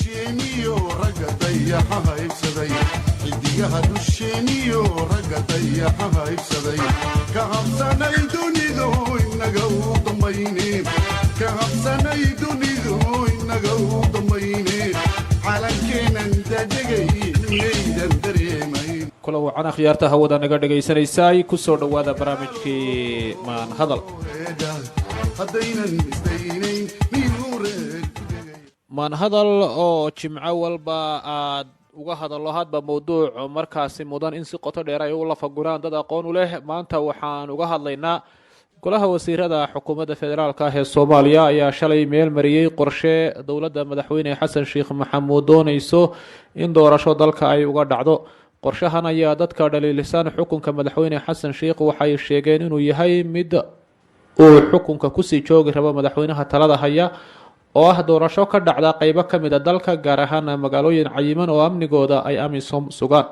Dusheeniyo ragga dayaxa haybsaday, xidigaha dusheeniyo ragga dayaxa haybsaday, ka habsanay dunidu inaga u dambayne, ka habsanay dunidu inaga u dambayne, calankeenan dadegay miyaydan dareemayn? Kula wacan akhyaarta hawada naga dhegaysanaysaay, kusoo dhowaada barnaamijkii Maan Hadal. Haddaynan isdaynayn miyuu reer ku degay? Maan Hadal oo jimco walba aad uga hadallo hadba mowduuc markaasi mudan in si qoto dheer ay u lafaguraan dad aqoon u leh. Maanta waxaan uga hadlaynaa golaha wasiirada xukuumadda federaalka ah ee Soomaaliya ayaa shalay meel mariyey qorshe dowladda madaxweyne Xasan Sheekh Maxamuud dooneyso in doorasho dalka ay uga dhacdo. Qorshahan ayaa dadka dhaliilisan xukunka madaxweyne Xasan Sheekh waxay sheegeen inuu yahay mid uu xukunka kusii joogi rabo madaxweynaha talada haya, oo ah doorasho ka dhacda qeybo ka mid a dalka, gaar ahaan magaalooyin cayiman oo amnigooda ay AMISOM sugaan.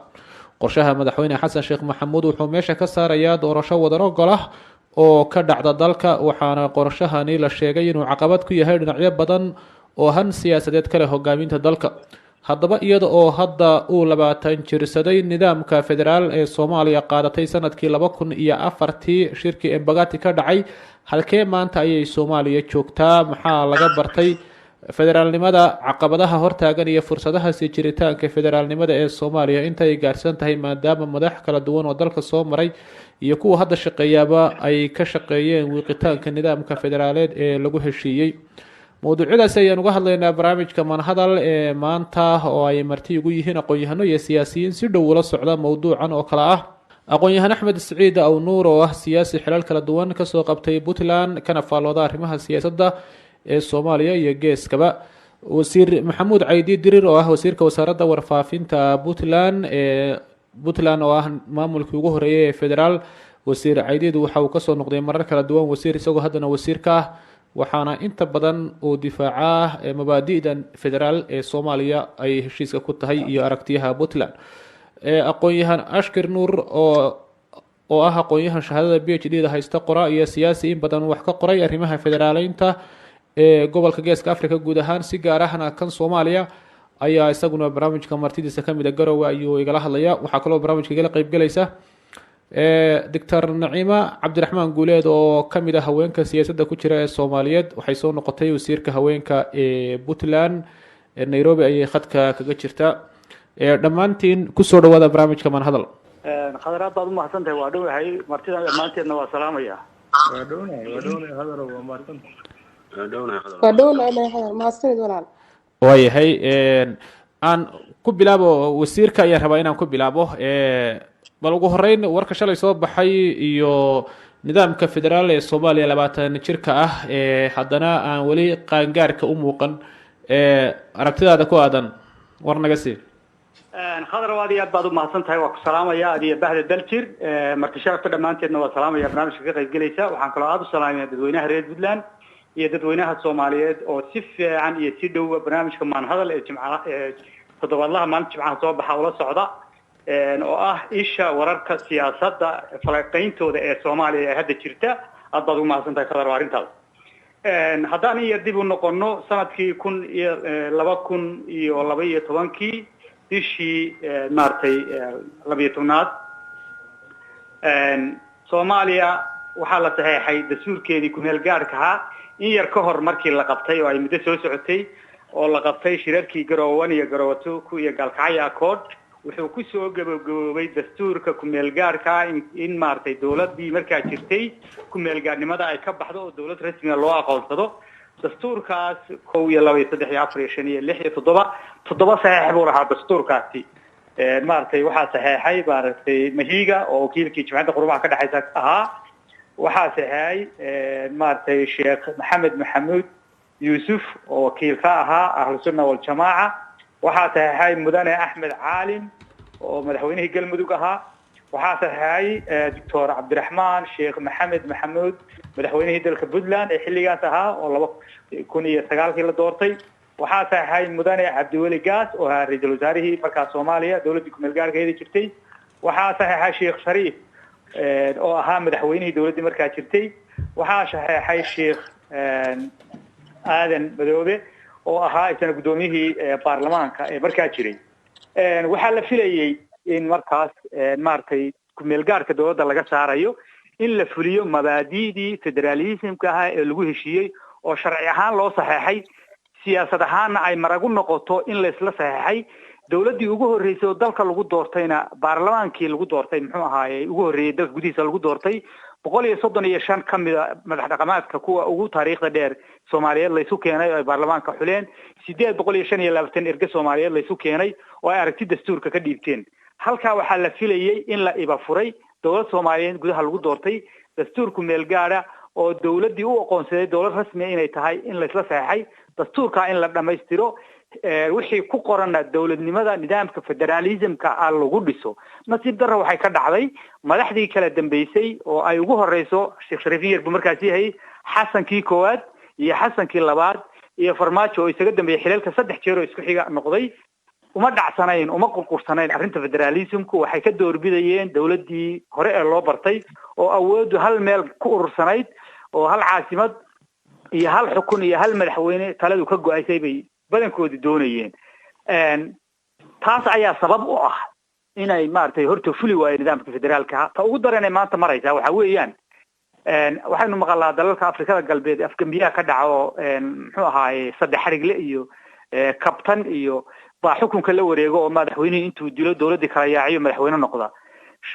Qorshaha madaxweyne Xasan Sheekh Maxamuud wuxuu meesha ka saarayaa doorasho wadar ogol ah oo ka dhacda dalka, waxaana qorshahani la sheegay inuu caqabad ku yahay dhinacyo badan oo han siyaasadeed ka leh hogaaminta dalka. Haddaba, iyada oo hadda uu 20 jirsaday nidaamka federaal ee Soomaaliya qaadatay sanadkii 2004-tii shirkii Embagati ka dhacay, halkee maanta ayay Soomaaliya joogtaa? Maxaa laga bartay federaalnimada? Caqabadaha hortaagan iyo fursadaha sii jiritaanka federaalnimada ee Soomaaliya intay gaarsan tahay, maadaama madax kala duwan oo dalka soo maray iyo kuwa hadda shaqeeyaaba ay ka shaqeeyeen wiiqitaanka nidaamka federaaleed ee lagu heshiiyey? Mowduucyadaasi ayaan uga hadlaynaa barnaamijka Manhadal ee maanta, oo ay marti ugu yihiin aqoon-yahano iyo siyaasiyiin si dhow ula socda mowduucan, oo kale ah aqoon-yahan Axmed Siciid Aw Nuur, oo ah siyaasi xilal kala duwan kasoo qabtay Puntland, kana faallooda arrimaha siyaasadda ee Soomaaliya iyo geeskaba; wasiir Maxamuud Caydi Dirir, oo ah wasiirka wasaaradda warfaafinta Puntland, ee Puntland oo ah maamulkii ugu horeeyay ee federaal. Wasiir Caydiid waxa uu kasoo noqday marar kala duwan wasiir, isagoo haddana wasiir ka ah, waxaana inta badan uu difaacaa mabaadi'da federaal ee Soomaaliya ay heshiiska ku tahay iyo aragtiyaha Puntland. Aqoon-yahan Ashkir Nuur, oo ah aqoon-yahan shahaadada PhD da haysta, qora iyo siyaasi in badan wax ka qoray arrimaha federaaleynta ee gobolka Geeska Africa guud ahaan, si gaar ahna kan Soomaaliya, ayaa isaguna barnaamijka martidiisa kamid a. Garowe ayuu igala hadlaya. Waxaa kaloo barnaamijka igala qeybgelaysa Doctor Naciima Cabdiraxmaan Guuleed, oo kamid ah haweenka siyaasadda ku jira ee Soomaaliyeed. Waxay soo noqotay wasiirka haweenka ee Puntland. Nairobi ayay khadka kaga jirtaa. Dhammaantiin kusoo dhawaada barnaamijka Manhadal. Khadaraad baad umahadsan tahay, waa dhowahay. Martida dhammaanteedna waa salaamaya. Waa dhownahay, waa dhownahay Hadaro, waa mahadsantahay. Waa dhownahay Hadar, mahadsanid walaal. Waayahay, aan ku bilaabo wasiirka ayaan rabaa inaan ku bilaabo. Bal ugu horeyn, warka shalay soo baxay iyo nidaamka federaal ee Soomaaliya 20 jirka ah ee haddana aan weli qaangaarka u muuqan, aragtidaada ku aadan war naga sii. Khadar, aad iyo aad baad umahadsan tahay, waa ku salaamaya adiyo bahda Daljir. Marti sharafta dhammaanteedna waa salaamaya barnaamijka ka qaybgelaysa. Waxaan kaloo aada u salaamaya dadweynaha reer Puntland iyo dadweynaha Soomaaliyeed oo si fiican iyo si dhowa barnaamijka Maanhadal ee jimca ee toddobaadlaha maalinta jimcaha soo baxa ula socda, oo ah isha wararka siyaasadda falanqayntooda ee Soomaaliya ee hadda jirta. Aad baad ugu mahadsan tahay Khadar arrintaas. Haddaan in yar dib u noqono, sanadkii kun iyo 2012-kii, bishii maaragtay 12aad, Soomaaliya waxaa la saxeexay dastuurkeedii kumeel gaarka ahaa in yar ka hor markii la qabtay, oo ay muddo soo socotay, oo la qabtay shirarkii Garoowe 1 iyo Garoowe 2 iyo Gaalkacyo Accord. Wuxuu kusoo gabagaboobay dastuurka kumeel gaarkaa in maaragtay dawladdii markaa jirtay kumeel gaarnimada ay ka baxdo oo dawlad rasmiga loo aqoonsado. Dastuurkaas kow iyo laba iyo saddex iyo afar iyo shan iyo lix iyo toddoba, toddoba saxeex buu lahaa dastuurkaasi. Maaragtay waxaa saxeexay maaragtay Mahiga, oo wakiilkii Jimciyadda Qurumaha ka dhexaysa ahaa. Waxaa saxeexay maaragtay Sheekh Maxamed Maxamuud Yuusuf, oo wakiil ka ahaa Ahlusunna Waljamaaca. Waxaa saxeexay mudane Axmed Caalim, oo madaxweynihii Galmudug ahaa. Waxaa saxeexay Doctor Cabdiraxmaan Sheekh Maxamed Maxamuud, madaxweynihii dalka Puntland ee xilligaas ahaa, oo 2009-kii la doortay. Waxaa saxeexay mudane Cabdiweli Gaas, oo ahaa ra-iisul wasaarihii markaas Soomaaliya, dawladdii kumeel gaarkeeda jirtay. Waxaa saxeexay Sheekh Shariif, oo ahaa madaxweynihii dawladdii markaa jirtay. Waxaa saxeexay Sheekh Aadan Madoobe. oo ahaa isna guddoomiyihii baarlamaanka ee markaa jiray. Waxaa la filayey in markaas maaragtay kumeelgaarka dowladda laga saarayo, in la fuliyo mabaadi'dii federaalismka ahaa ee lagu heshiiyey oo sharci ahaan loo saxeexay, siyaasad ahaanna ay maragu noqoto in laysla saxeexay. Dowladdii ugu horreysay oo dalka lagu doortayna baarlamaankii lagu doortay, muxuu ahaaye, ugu horreeyey dalka gudihiisa lagu doortay, 135 ka mida madax dhaqameedka kuwa ugu taariikhda dheer Soomaaliyeed laysu keenay oo ay baarlamaanka xuleen, 825 erge Soomaaliyeed laysu keenay oo ay aragti dastuurka ka dhiibteen. Halkaa waxaa la filayey in la iba furay dowlad Soomaaliyeed gudaha lagu doortay, dastuurku meel gaadha oo dowladdii u aqoonsaday dowlad rasmiya inay tahay, in laysla saxeexay dastuurkaa in la dhammaystiro, wixii ku qoranna dowladnimada nidaamka federalismka ah lagu dhiso. Nasiib darra waxay ka dhacday madaxdii kala dambeysay oo ay ugu horeyso Sheekh Shariif Yar buu markaasi yahay, Xasankii koowaad iyo Xasankii labaad iyo Farmaajo oo isaga dambeeyey xilalka 3 jeer oo isku xiga noqday, uma dhacsanayn, uma qurqursanayn arrinta federalismku. Waxay ka doorbidayeen dowladdii hore ee loo bartay oo awooddu hal meel ku urursanayd oo hal caasimad iyo hal xukun iyo hal madaxweyne taladu ka go-aysay bay badankoodi doonayeen. Taas ayaa sabab u ah inay maaragtay horta fuli waayo nidaamka federaalka. Ta ugu daran ee maanta maraysaa waxa weeyaan, waxaynu maqalnaa dalalka Afrikada Galbeed afgembiyaha ka dhaca oo muxuu ahaaye saddex xarigle iyo kabtan iyo baa xukunka la wareego oo madaxweynihii intuu dilo dowladdii kala yaaciyo madaxweyne noqda.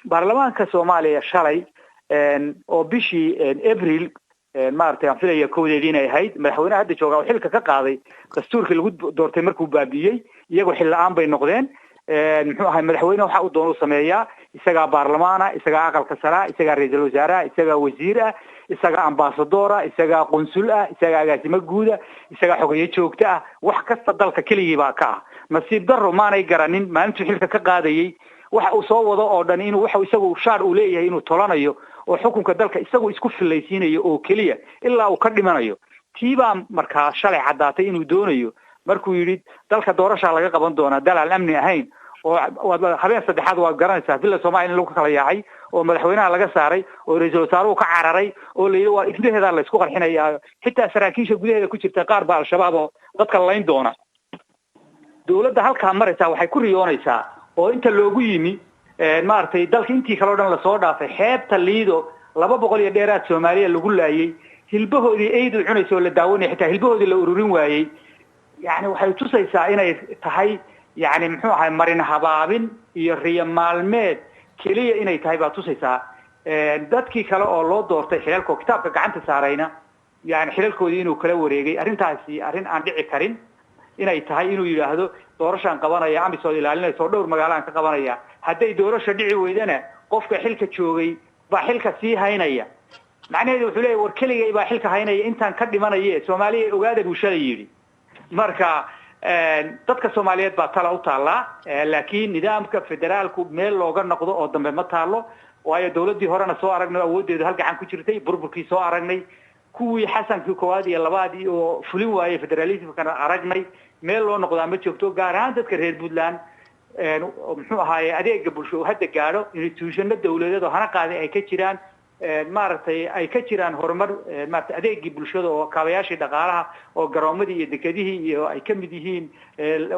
Baarlamaanka Soomaaliya shalay oo bishii Abril, maaragtay aan filaya 1deedii inay ahayd, madaxweynaha hadda joogaa oo xilka ka qaaday dastuurkii lagu doortay markuu baabi'iyey, iyagoo xil la-aan bay noqdeen. Muxuu ahay, madaxweyne waxa uu doono u sameeyaa, isagaa baarlamaana, isagaa aqalka saraa, isagaa ra-iisul wasaaraha, isagaa wasiir ah, isagaa ambasador ah, isagaa qunsul ah, isagaa agaasimo guud ah, isagaa xogeyo joogto ah, wax kasta dalka keligii baa ka ah. Nasiib darro maanay garanin maalintuu xilka ka qaadayey waxa uu soo wado oo dhan inuu waxa isagu shaar uu leeyahay inuu tolanayo oo xukunka dalka isagu isku filaysiinayo oo keliya ilaa uu ka dhimanayo. Tii baa markaa shalay caddaatay inuu doonayo markuu yidhi dalka doorashaa laga qaban doonaa dal aan amni ahayn oo habeen saddexaad waad garanaysaa Villa Soomaaliya in lagu kala yaacay oo madaxweynaha laga saaray oo ra-iisul wasaaruhu ka cararay oo la yidhi waa gudaheeda la isku qarxinayaa, xitaa saraakiisha gudaheeda ku jirta qaar baa Al-Shabaab oo dadka layn doona. Dowladda halkaa maraysaa waxay ku riyoonaysaa oo inta loogu yimi maaragtay dalka intii kale o dhan lasoo dhaafay, xeebta Liido 200 iyo dheeraad Soomaaliya lagu laayay, hilbahoodii eydu cunaysa oo la daawanaya, xitaa hilbahoodii la ururin waayey. Yani waxay tusaysaa inay tahay yani muxuu ahay marin habaabin iyo riyo maalmeed keliya inay tahay baa tusaysaa. Dadkii kale oo loo doortay xilalka oo kitaabka gacanta saarayna yani xilalkoodii inuu kala wareegay. Arrintaasi arrin aan dhici karin inay tahay inuu yidhaahdo doorashaan qabanaya, amisood ilaalinaysa oo dhowr magaalaan ka qabanaya. Hadday doorasha dhici weydana qofka xilka joogay baa xilka sii haynaya. Macnaheedu wuxuu leeyahy war keligay baa xilka haynaya intaan ka dhimanaye, Soomaaliya ogaada buu shalay yidhi. Marka dadka Soomaaliyeed baa tala u taallaa, laakiin nidaamka federaalku meel looga noqdo oo dambe ma taallo, waayo dowladdii horena soo aragnay awooddeedu hal gacan ku jirtay, burburkii soo aragnay, kuwii Xasankii koowaad iyo labaad oo fulin waayey federalismkana aragnay. Meel loo noqdaa ma joogto, gaar ahaan dadka reer Puntland muxuu ahaaye adeega bulsho uu hadda gaadho, institutiono dowladeed oo hana qaaday ay ka jiraan, maaragtay ay ka jiraan horumar, maaragtay adeegii bulshada oo kaabayaashii dhaqaalaha oo garoomadii iyo dekedihii iyo ay ka mid yihiin,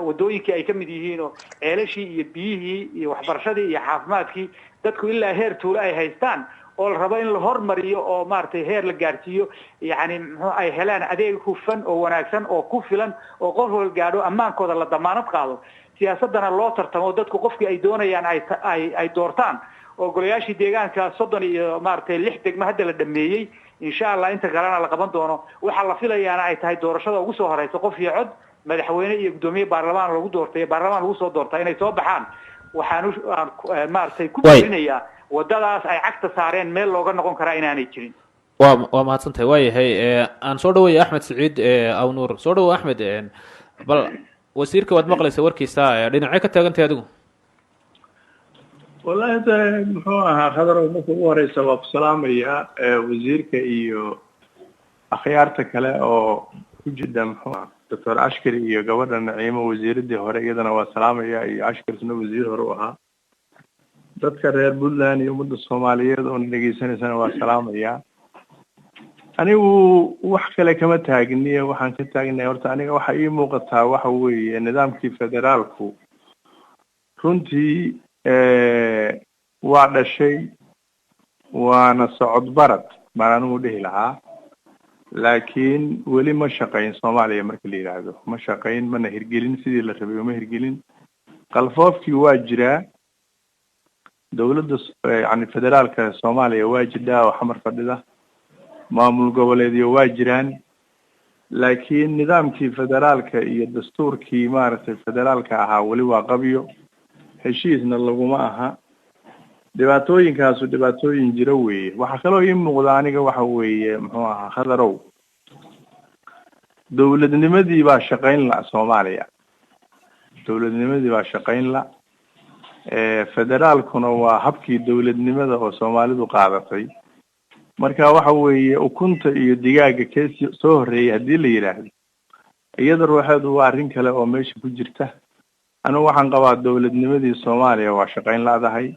wadooyinkii ay ka mid yihiin, oo ceelashii iyo biyihii iyo waxbarashadii iyo caafimaadkii dadku ilaa heer tuulo ay haystaan oo la rabo in la hormariyo oo maaragtay heer la gaarsiiyo, yani muxuu ay helaan adeeg hufan oo wanaagsan oo ku filan oo qof wal gaadho, ammaankooda la damaanad qaado, siyaasadana loo tartamo, dadku qofkii ay doonayaan ay doortaan oo golayaashii deegaanka 30 iyo maaragtay 6 degmo hadda la dhameeyey, insha Allah inta kalena la qaban doono. Waxaa la filayaana ay tahay doorashada ugu soo horeysa qof iyo cod, madaxweyne iyo guddoomiye baarlamaan lagu doortay, baarlamaan lagu soo doortaa inay soo baxaan. Waxaan maaragtay ku boorinayaa wadadaas ay cagta saareen meel looga noqon karaa inaanay jirin. Waa mahadsantahay. Waayahay, aan soo dhaweeya Axmed Siciid Awnuur. Soo dhawow Axmed, bal wasiirka waad maqlaysa warkiisa, dhinacee ka taagantahay adigu? Wallahi de muxuu ahaa Khadarow, marka ugu horeysa waa ku salaamayaa wasiirka iyo akhyaarta kale oo ku jira, muxuu aha Doctor Ashkari iyo gabadha Naciimo wasiiradii hore, iyadana waa salaamaya, iyo Ashkarisna wasiir hore u ahaa. Dadka reer Puntland iyo ummadda Soomaaliyeed oona dhegeysanaysana waa salaamaya. Anigu wax kale kama taagniye, waxaan ka taagnahay horta aniga waxa ii muuqataa waxa weeye nidaamkii federaalku runtii waa dhashay, waana socod barad baan anigu dhihi lahaa, laakiin weli ma shaqayn. Soomaaliya marka la yidhaahdo ma shaqayn, mana hirgelin sidii la rabay, ma hirgelin. Qalfoofkii waa jiraa, dowladda yani federaalka Soomaaliya waa jidhaa oo Xamar fadhida, maamul goboleedyo waa jiraan, laakiin nidaamkii federaalka iyo dastuurkii maaragtay federaalka ahaa weli waa qabyo, heshiisna laguma aha. Dhibaatooyinkaasu dhibaatooyin jiro weeye. Waxaa kaloo ii muuqda aniga waxa weeye, muxuu ahaa, Khadarow, dowladnimadii baa shaqayn la Soomaaliya, dowladnimadii baa shaqayn la. Federaalkuna waa habkii dowladnimada oo Soomaalidu qaadatay. Marka waxa weeye ukunta iyo digaaga kee soo horreeyay haddii la yidhaahdo, iyada ruuxeedu waa arrin kale oo meesha ku jirta. Anigu waxaan qabaa dowladnimadii Soomaaliya waa shaqayn la'dahay,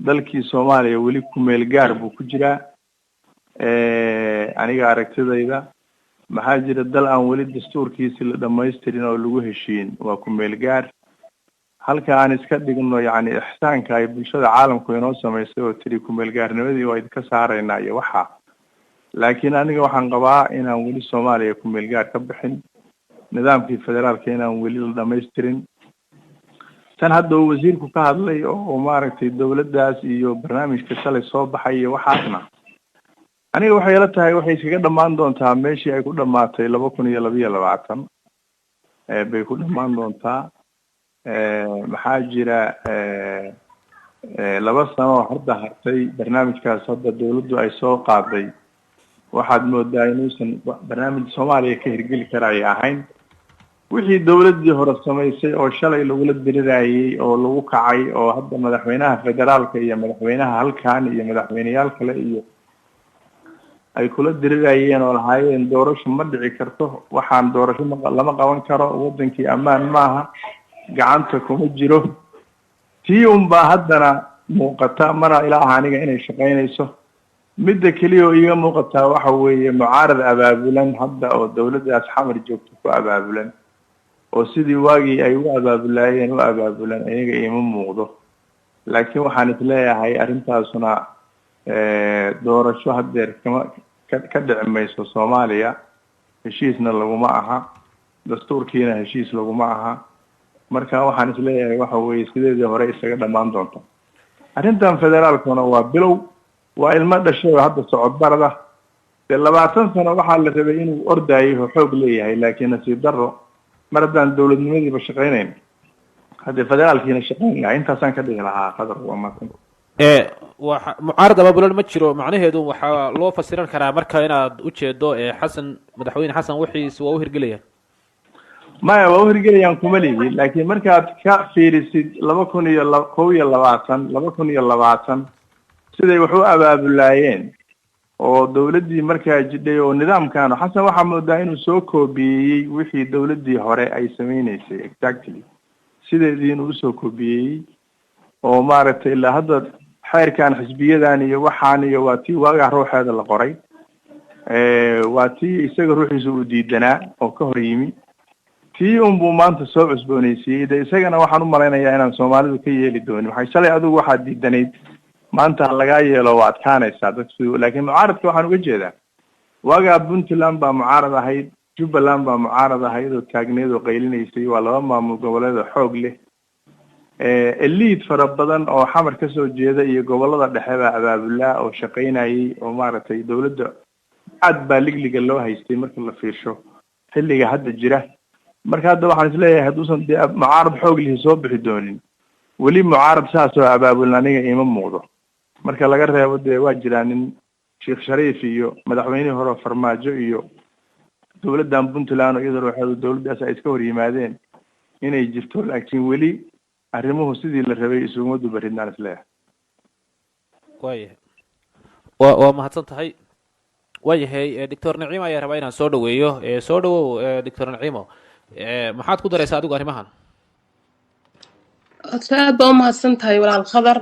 dalkii Soomaaliya weli kumeel gaar buu ku jiraa. Aniga aragtidayda, maxaa jira, dal aan weli dastuurkiisi la dhamaystirin oo lagu heshiin waa kumeel gaar. Halka aan iska dhigno yacni ixsaanka ay bulshada caalamku inoo samaysay oo tiri kumeel gaarnimadii waa idinka saaraynaa iyo waxa, laakiin aniga waxaan qabaa inaan weli Soomaaliya kumeel gaar ka bixin, nidaamkii federaalka inaan weli la dhamaystirin. Tan hadda uu wasiirku ka hadlay oo maaragtay dowladdaas iyo barnaamijka shalay soo baxay iyo waxaasna, aniga waxay ila tahay waxay iskaga dhammaan doontaa meeshii ay ku dhamaatay 2022 bay ku dhammaan doontaa. Maxaa jira, 2 sano oo hadda hartay barnaamijkaas hadda dowladdu ay soo qaaday, waxaad moodaa inuusan barnaamij Soomaaliya ka hirgeli karaya ahayn. Wixii dowladdii hore samaysay oo shalay lagula dirirayay oo lagu kacay oo hadda madaxweynaha federaalka iyo madaxweynaha halkan iyo madaxweyneyaal kale iyo ay kula dirirayeen oo lahaayeen doorasho ma dhici karto, waxaan doorasho ma lama qaban karo, wadankii ammaan maaha, gacanta kuma jiro, tii unbaa haddana muuqata. Mana ila aha aniga inay shaqaynayso. Midda keliya oo iiga muuqataa waxa weeye mucaarad abaabulan hadda oo dowladdaas Xamar joogto ku abaabulan oo sidii waagii ay u abaabulaayeen u abaabulan iyaga iima muuqdo. Laakiin waxaan isleeyahay arrintaasuna doorasho haddeer kama ka dhici mayso Soomaaliya, heshiisna laguma aha, dastuurkiina heshiis laguma aha. Marka waxaan isleeyahay waxa weeye sideedii hore isaga dhammaan doonta. Arrintan federaalkuna waa bilow, waa ilmo dhashay oo hadda socod barada. Dee 20 sano waxaa la rabay inuu ordayay oo xoog leeyahay, laakiin nasiib darro mar haddaan dowladnimadiiba shaqaynayn, haddii federaalkiina shaqayn lahaa. Intaasaan ka dhihi lahaa, Qadar, waa mahadsan. Wa mucaarad abaabulan ma jiro macnaheedu waxaa loo fasiran karaa marka inaad ujeedo Xasan, madaxweyne Xasan wixiis waa u hirgelayaan? Maya, waa u hirgelayaan kuma lihi, laakiin markaad ka fiirisid laba kun iyo kow iyo labaatan, 2020 siday wax u abaabulaayeen oo dowladdii markaa jidhay oo nidaamkan Xasan waxaa moodaa inuu soo koobiyeeyey wixii dowladdii hore ay sameyneysay, exactly sideedii inuu usoo koobiyeeyey oo maaragtay ilaa hadda xeerkan xisbiyadan iyo waxaan iyo waa tii waagaa ruuxeeda la qoray, waa tii isaga ruuxiisa uu diidanaa oo ka hor yimi, tii unbuu maanta soo cusbooneysiiyey. De isagana waxaan u malaynayaa inaan Soomaalidu ka yeeli doonin. Waxay shalay adigu waxaad diidanayd maanta lagaa yeelo waa adkaanaysaa dadku. Laakiin mucaaradka waxaan uga jeedaa waagaa Puntland baa mucaarad ahayd, Jubbaland baa mucaarad ahayd oo taagneed oo qaylinaysay, waa laba maamul goboleed oo xoog leh. Elite fara badan oo Xamar kasoo jeeda iyo gobolada dhexe baa abaabulaa oo shaqaynayay oo maaragtay dowladda aad baa ligliga loo haystay marka la fiirsho xilliga hadda jira. Marka hadda waxaan isleeyahay hadduusan dee mucaarad xoog lihi soo bixi doonin, weli mucaarad saas oo abaabulin aniga iima muuqdo, marka laga reebo dee waa jiraa nin Sheekh Shariif iyo madaxweynihii hore Farmaajo iyo dowladdan Puntland oo iyada ruuxeedu dowladdaas ay iska hor yimaadeen inay jirto, laakiin weli arrimuhu sidii la rabay isuguma dubaridnaan isleeyahay. Waayahay, waa mahadsan tahay. Waayahay, Doctor Naciimo ayaa rabaa inaan soo dhaweeyo. Soo dhawow, Doctor Naciimo, maxaad ku daraysaa adigu arrimahan? Horta aad baa u mahadsan tahay, walaal Khadar,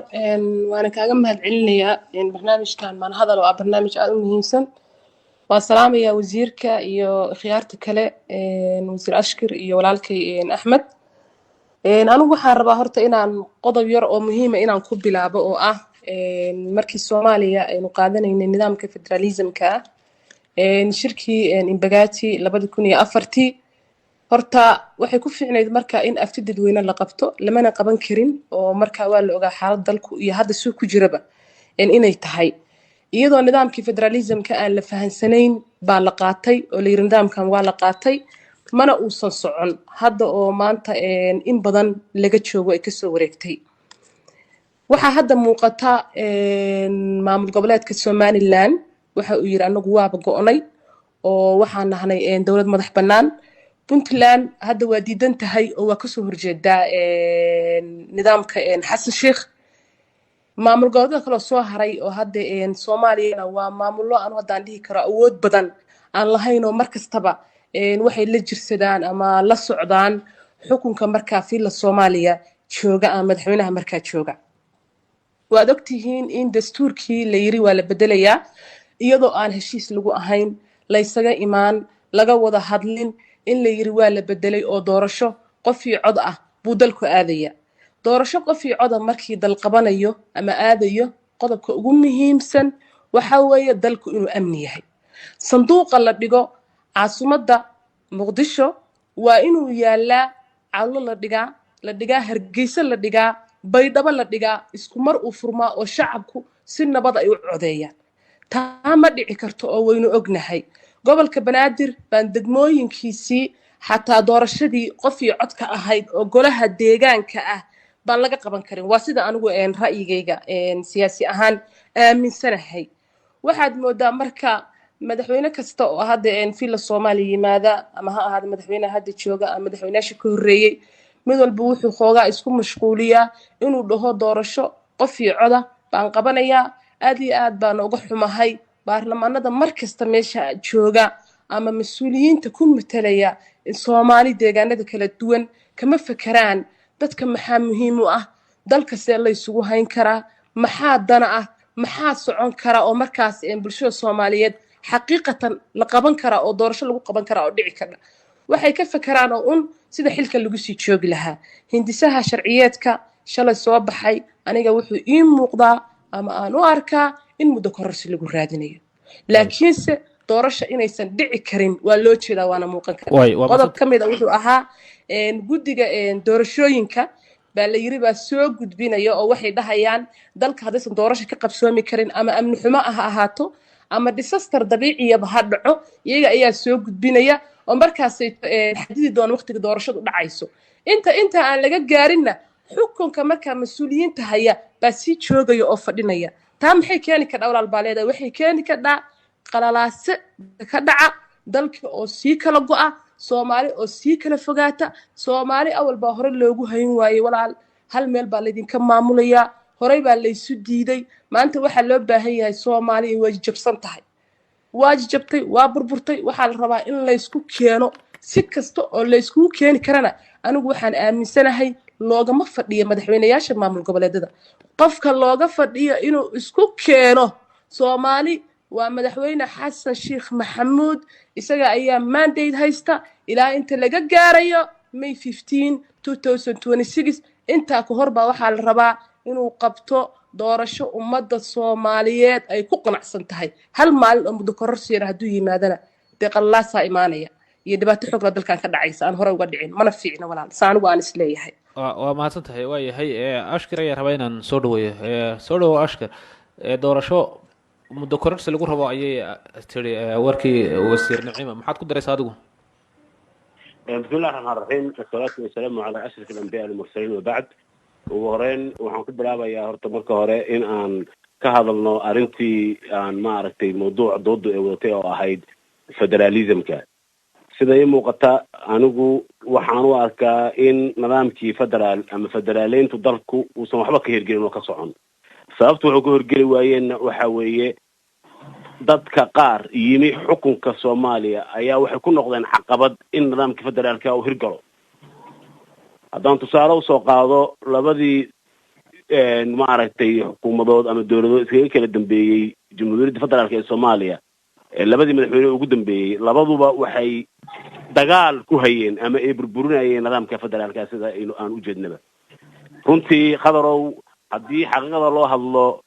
waana kaaga mahad celinayaa barnaamijkan Maan Hadal oo ah barnaamij aada u muhiimsan. Waa salaamayaa wasiirka iyo khiyaarta kale, wasiir Ashkir iyo walaalkay Axmed. Anigu waxaan rabaa horta inaan qodob yar oo muhiima inaan ku bilaabo, oo ah markii Soomaaliya aynu qaadanaynay nidaamka federalismka ah, shirkii Imbagati 2004-tii, horta waxay ku fiicnayd marka in afti dadweyne la qabto, lamana qaban karin, oo marka waa la ogaa xaalad dalku iyo hadda suu ku jiraba inay tahay. Iyadoo nidaamkii federalismka aan la fahansanayn baa la qaatay oo la yiri nidaamkan waa la qaatay, mana uusan socon. Hadda oo maanta in badan laga joogo ay kasoo wareegtay, waxaa hadda muuqata maamul goboleedka Somaliland waxa uu yiri anagu waaba go'nay oo waxaan nahnay dowlad madax bannaan. Puntland hadda waa diidan tahay oo waa kasoo horjeedaa nidaamka Xasan Sheikh. Maamul goboleedka kaloo soo haray oo hadda Soomaaliyana waa maamullo aan haddaan dhihi karo awood badan aan lahayn, oo mar kastaba waxay la jirsadaan ama la socdaan xukunka markaa Villa Soomaaliya jooga ama madaxweynaha markaa jooga. Waad ogtihiin in dastuurkii la yiri waa la bedelayaa, iyadoo aan heshiis lagu ahayn, laysaga imaan, laga wada hadlin, in la yiri waa la bedelay oo doorasho qof iyo cod ah buu dalku aadaya. Doorasho qof iyo coda markii dal qabanayo ama aadayo, qodobka ugu muhiimsan waxa weeye dalku inuu amni yahay. Sanduuqa la dhigo caasimadda Muqdisho waa inuu yaalaa, Cawlo la dhigaa, la dhigaa Hargeysa, la dhigaa Baydhabo, la dhigaa, isku mar uu furmaa oo shacabku si nabad ay u codeeyaan. Taa ma dhici karto oo waynu ognahay gobolka Banaadir baan degmooyinkiisii xataa doorashadii qof iyo codka ahayd oo golaha deegaanka ah baan laga qaban karin. Waa sida anigu ra'yigayga siyaasi ahaan aaminsanahay. Waxaad moodaa marka madaxweyne kasta oo hadda Villa Soomaaliya yimaada, ama ha ahaada madaxweynaha hadda jooga ama madaxweynayaasha ka horreeyey, mid walba wuxuu xoogaa isku mashquuliyaa inuu dhaho doorasho qof iyo coda baan qabanayaa. Aad iyo aad baana uga xumahay baarlamaanada mar kasta meesha jooga ama mas-uuliyiinta ku matalaya Soomaali deegaanada kala duwan kama fekeraan dadka maxaa muhiim u ah, dalka see la isugu hayn karaa, maxaa dana ah, maxaa socon kara oo markaas bulshada Soomaaliyeed xaqiiqatan la qaban karaa oo doorasho lagu qaban karaa oo dhici kara. Waxay ka fekeraan oo un sida xilka lagu sii joogi lahaa. Hindisaha sharciyeedka shalay soo baxay aniga wuxuu ii muuqdaa ama aan u arkaa in muddo kororsi lagu raadinayo, laakiinse doorasha inaysan dhici karin waa loo jeedaa, waana muuqan kara. Qodob ka mid a wuxuu ahaa guddiga doorashooyinka baa la yiri baa soo gudbinaya, oo waxay dhahayaan dalka haddaysan doorasho ka qabsoomi karin, ama amni xumo ha ahaato ama disaster dabiiciyaba ha dhaco, iyaga ayaa soo gudbinaya oo markaasay xadidi doona waqtiga doorashadu dhacayso. Inta aan laga gaarinna, xukunka markaa mas-uuliyiinta haya baa sii joogaya oo fadhinaya. Taa maxay keeni kardhaa, walaal baa leedahay? Waxay keeni kardhaa qalalaase ka dhaca dalka oo sii kala go'a, Soomaali oo sii kala fogaata. Soomaali awal baa hore loogu hayn waayey, walaal, hal meel baa laydinka maamulayaa, horey baa laysu diiday. Maanta waxaa loo baahan yahay, Soomaaliya waa jabsan tahay, waa jabtay, waa burburtay. Waxaa la rabaa in laysku keeno si kasta oo layskugu keeni karana. Anigu waxaan aaminsanahay loogama fadhiyo madaxweyneyaasha maamul goboleedyada. Qofka looga fadhiyo inuu isku keeno Soomaali waa madaxweyne Xasan Sheikh Maxamuud. Isaga ayaa mandate haysta ilaa inta laga gaarayo May 15 2026. Intaa ka hor baa waxaa la rabaa inuu qabto doorasho ummadda Soomaaliyeed ay ku qanacsan tahay. Hal maalin oo muddo kororsiina hadduu yimaadana, dee qallalaasaa imaanaya iyo dhibaato xoogla dalkan ka dhacaysa aan hore uga dhicin. Mana fiicna, walaal, sa anigu aan is leeyahay. Waa mahadsan tahay. Waa yahay, Ashkir ayaa rabaa inaan soo dhaweeyo. Soo dhawo, Ashkir. Doorasho muddo kororsi lagu rabo ayay tiri warkii wasiir Naciima. Maxaad ku daraysaa adigu? بسم الله الرحمن الرحيم، والصلاة والسلام على أشرف الأنبياء المرسلين، وبعد. Ugu horeyn waxaan ku bilaabayaa horta marka hore in aan ka hadalno arrintii aan maaragtay mawduuca doodu ay wadatay oo ahayd federalismka. Sida ii muuqata anigu, waxaan u arkaa in nidaamkii federaal ama federaaleyntu dalku uusan waxba ka hirgelin oo ka socon. Sababta wuxuu ka horgeli waayeenna waxa weeye dadka qaar yimi xukunka Soomaaliya ayaa waxay ku noqdeen caqabad in nidaamka federaalka uu hirgalo. Haddaan tusaale usoo qaado, labadii maaragtay xukuumadood ama dowladood iskaga kala dambeeyey Jamhuuriyadda Federaalka ee Soomaaliya. Labadii madaxweyne ugu dambeeyey labaduba waxay dagaal ku hayeen ama ay burburinayeen nidaamka federaalka, sida aynu aan ujeednaba. Runtii, Khadarow, haddii xaqiiqada loo hadlo,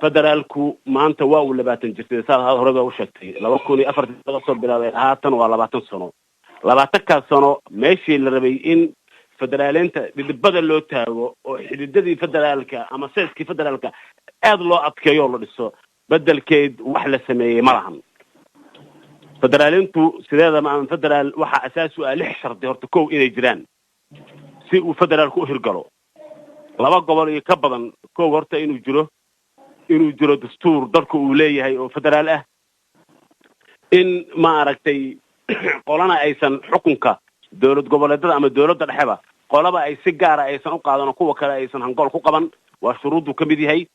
federaalku maanta waa uu 20 jirtay. Saad horeba u sheegtay, 2004-tii laga soo bilaabay, haatan waa 20 sano. 20-kaas sano meeshii la rabay in federaaleynta dhidibada loo taago oo xididadii federaalka ama seeskii federaalka aada loo adkeeyo oo la dhiso, bedelkeed wax la sameeyey ma lahan. Federaaleyntu sideedaba ama federaal waxaa asaas u ah lix shardi. Horta kow, inay jiraan si uu federaalku u hirgalo laba gobol iyo ka badan. Kow, horta inuu jiro dastuur dalku uu leeyahay oo federaal ah, in maaragtay qolana aysan xukunka dowlad goboleedada ama dowladda dhexeba qolaba ay si gaara aysan u qaadan oo kuwa kale aysan hangool ku qaban, waa shuruuddu ka mid yahay.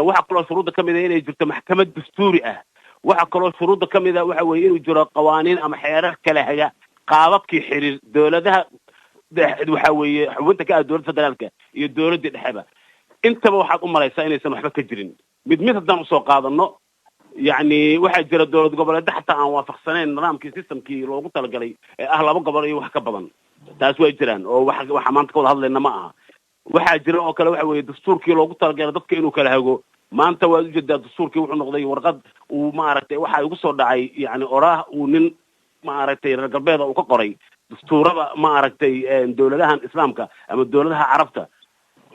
Waxaa kaloo shuruudda ka mid ah inay jirto maxkamad dastuuri ah. Waxaa kaloo shuruudda ka mid ah waxa weeye inuu jiro qawaaniin ama xeerar kala haga qaababkii xiriir dowladaha, waxa weeye xubinta ka ah dowladda federaalka iyo dowladdii dhexeba. Intaba waxaad u malaysaa inaysan waxba ka jirin. Mid mid haddaan usoo qaadano, yacni waxaa jira dowlad goboleedyo xataa aan waafaqsanayn nidaamkii, systemkii loogu talagalay ee ah laba gobol iyo wax ka badan. Taas way jiraan oo wax waxa maanta ka wada hadlayna ma aha. Waxaa jira oo kale waxa weeye dastuurkii loogu talagalay dadka inuu kala hago, maanta waad ujeedaa dastuurkii wuxuu noqday warqad uu maaragtay waxa igu soo dhacay, yani oraah uu nin maaragtay reer galbeeda uu ka qoray dastuurada maaragtay dowladahan islaamka ama dowladaha Carabta.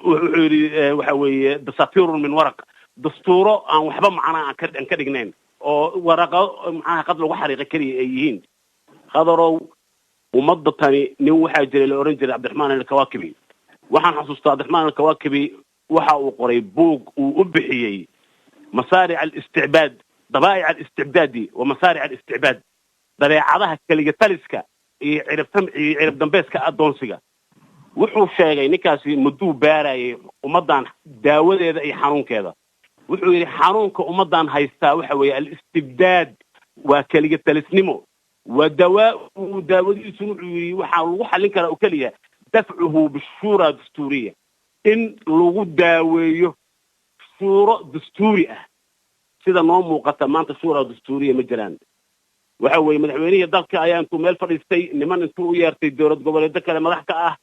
Wuxuu yidhi waxa weeye دساتير من ورق, dastuuro aan waxba macnaa aan ka dhignayn oo waraqo macnaha qad lagu xariiqa keliya ay yihiin. Khadarow, ummadda tani nin waxaa jiray la oran jiray Cabdiraxmaan Alkawaakibi. Waxaan xasuustaa Cabdiraxmaan Alkawaakibi waxa uu qoray buug uu u bixiyey مصارع الاستعباد, طبائع الاستبداد ومصارع الاستعباد, dabeecadaha keliga taliska iyo ciribtam iyo cirib dambeeska addoonsiga. Wuxuu sheegay ninkaasi mudduu baarayay ummaddan daawadeeda iyo xanuunkeeda. Wuxuu yidhi xanuunka ummaddan haystaa waxa weeye الاستبداد, waa keliga talisnimo. Waa dawaa daawadiisu, wuxuu yidhi, waxaa lagu xallin karaa oo keliya دفعه بالشورى الدستورية, in lagu daaweeyo shuuro dastuuri ah. Sida noo muuqata maanta shuura dastuuriya ma jiraan. Waxa weeye madaxweynihii dalka ayaa intuu meel fadhiistay niman intuu u yeertay dowlad goboleedyo kale madax ka ah,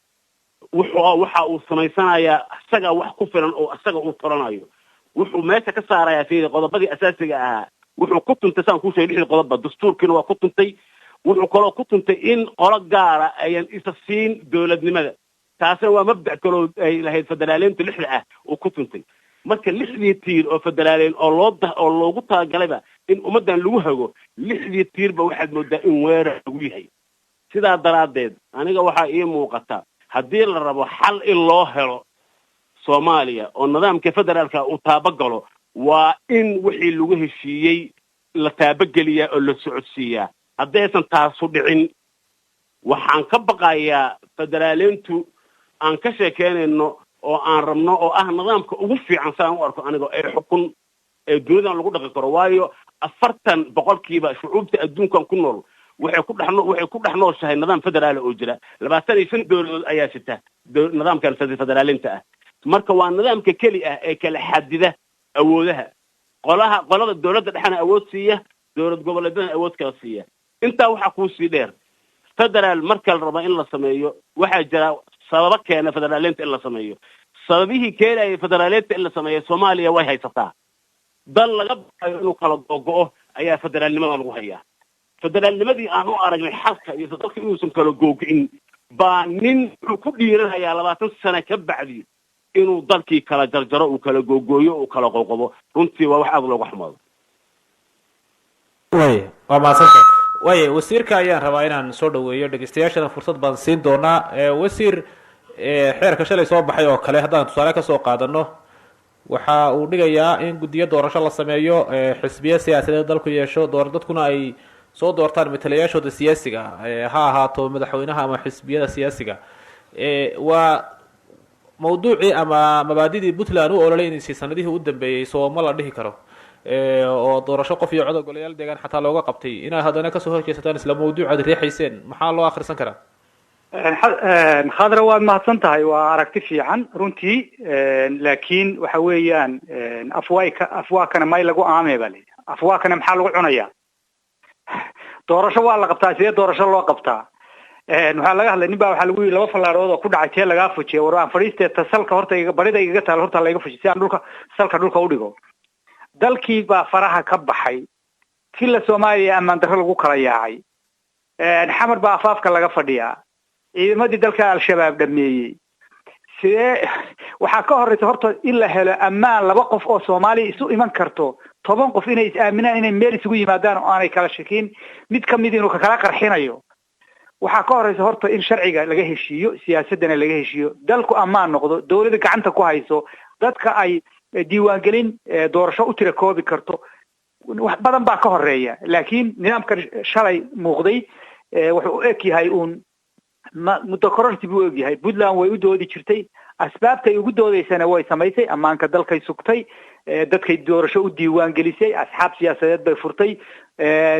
wuxuu waxa uu samaysanayaa isaga wax ku filan oo isaga uu tolanayo. Wuxuu meesha ka saarayaa, fiiri, qodobadii asaasiga ahaa. Wuxuu ku tuntay, saan kuu sheegay, lixdii qodobba dastuurkiina waa ku tuntay. Wuxuu kaloo ku tuntay in qolo gaara ayan isa siin dowladnimada. Taasina waa mabda' kaloo ay lahayd federaaleynta lixda ah uu ku tuntay. Marka lixdii tiir oo federaaleyn oo loo oo loogu talagalayba in ummaddan lagu hago, lixdii tiirba waxaad moodaa in weerar lagu yahay. Sidaa daraaddeed aniga waxaa ii muuqata, haddii la rabo xal in loo helo Soomaaliya oo nidaamka federaalka uu taabagalo, waa in wixii lagu heshiiyey la taabageliyaa oo la socodsiiyaa. Haddaysan taasu dhicin, waxaan ka baqayaa federaaleyntu aan ka sheekeynayno oo aan rabno oo ah nidaamka ugu fiican, saan u arko aniga, ee xukun ee dunidan lagu dhaqi karo, waayo 40% shucuubta adduunkan ku nool waxay ku dhex nooshahay nidaam federaala oo jira. 25 dowladood ayaa sita nidaamkan federaalinta ah. Marka waa nidaamka keli ah ee kala xadida awoodaha qolaha, qolada dowladda dhexena awood siiya, dowlad goboleedyadana awood kala siiya. Intaa waxaa kuusii dheer, federaal marka la rabo in la sameeyo, waxaa jira sababo keena federaaleynta in la sameeyo. Sababihii keenaya federaaleynta in la sameeyo Soomaaliya way haysataa. Dal laga baqayo inuu kala googo'o ayaa federaalnimada lagu hayaa. Federaalnimadii aan u aragnay xalka iyo dalka inuusan kala googo'in baa nin wuxuu ku dhiiranayaa 20 sano ka bacdi inuu dalkii kala jarjaro, uu kala googooyo, uu kala qoqobo. Runtii waa wax aada looga xumaado. Way, waa mahadsantahay. Waaya, wasiirka ayaan rabaa inaan soo dhaweeyo. Dhegeystayaashana fursad baan siin doonaa. Wasiir, xeerka shalay soo baxay oo kale haddaan tusaale kasoo qaadano, waxa uu dhigayaa in guddiyo doorasho la sameeyo, xisbiyo siyaasadeed dalku yeesho, door dadkuna ay soo doortaan matalayaashooda siyaasiga, ha ahaato madaxweynaha ama xisbiyada siyaasiga. Waa mawduucii ama mabaadidii Puntland u ololeynaysa sanadihii u dambeeyey, soo ma la dhihi karo, oo doorasho qof iyo cod golayaal deegaan xataa looga qabtay? Inaad haddana kasoo horjeesataan isla mawduuc aad riixayseen, maxaa loo akhrisan karaa? Khadra, waad mahadsan tahay. Waa aragti fiican runtii, laakiin waxa weeyaan afwayka afwaakana may lagu aame ba layidhi. Afwaakana maxaa lagu cunayaa? Doorasho waa la qabtaa, sidee doorasho loo qabtaa? Waxaa laga hadlay nin baa waxaa lagu yidhi laba fallaarood oo ku dhacay tee lagaa fujiya. War aan fadhiistee, ta salka horta barida igaga taal horta layga fujiy si aan dhulka salka dhulka u dhigo. Dalkii baa faraha ka baxay, kila Soomaaliya ammaan darro lagu kala yaacay, Xamar baa afaafka laga fadhiyaa, ciidamadii dalka Al-Shabaab dhameeyey. Sidee? Waxaa ka horeysa horta in la helo ammaan laba qof oo Soomaaliya isu iman karto, 10 qof inay is aaminaan, inay meel isugu yimaadaan oo aanay kala shakin mid ka mid inuu kakala qarxinayo. Waxaa ka horeysa horta in sharciga laga heshiiyo, siyaasadana laga heshiiyo, dalku ammaan noqdo, dawladda gacanta ku hayso, dadka ay diiwaangelin doorasho u tira koobi karto. Wax badan baa ka horeeya, laakiin nidaamkan shalay muuqday wuxuu u eg yahay uun muddo kororsi buu u eg yahay. Puntland way u doodi jirtay, asbaabtay ugu doodaysana way samaysay, ammaanka dalkay sugtay, dadkay doorasho u diiwaan gelisay, asxaab siyaasadeed bay furtay.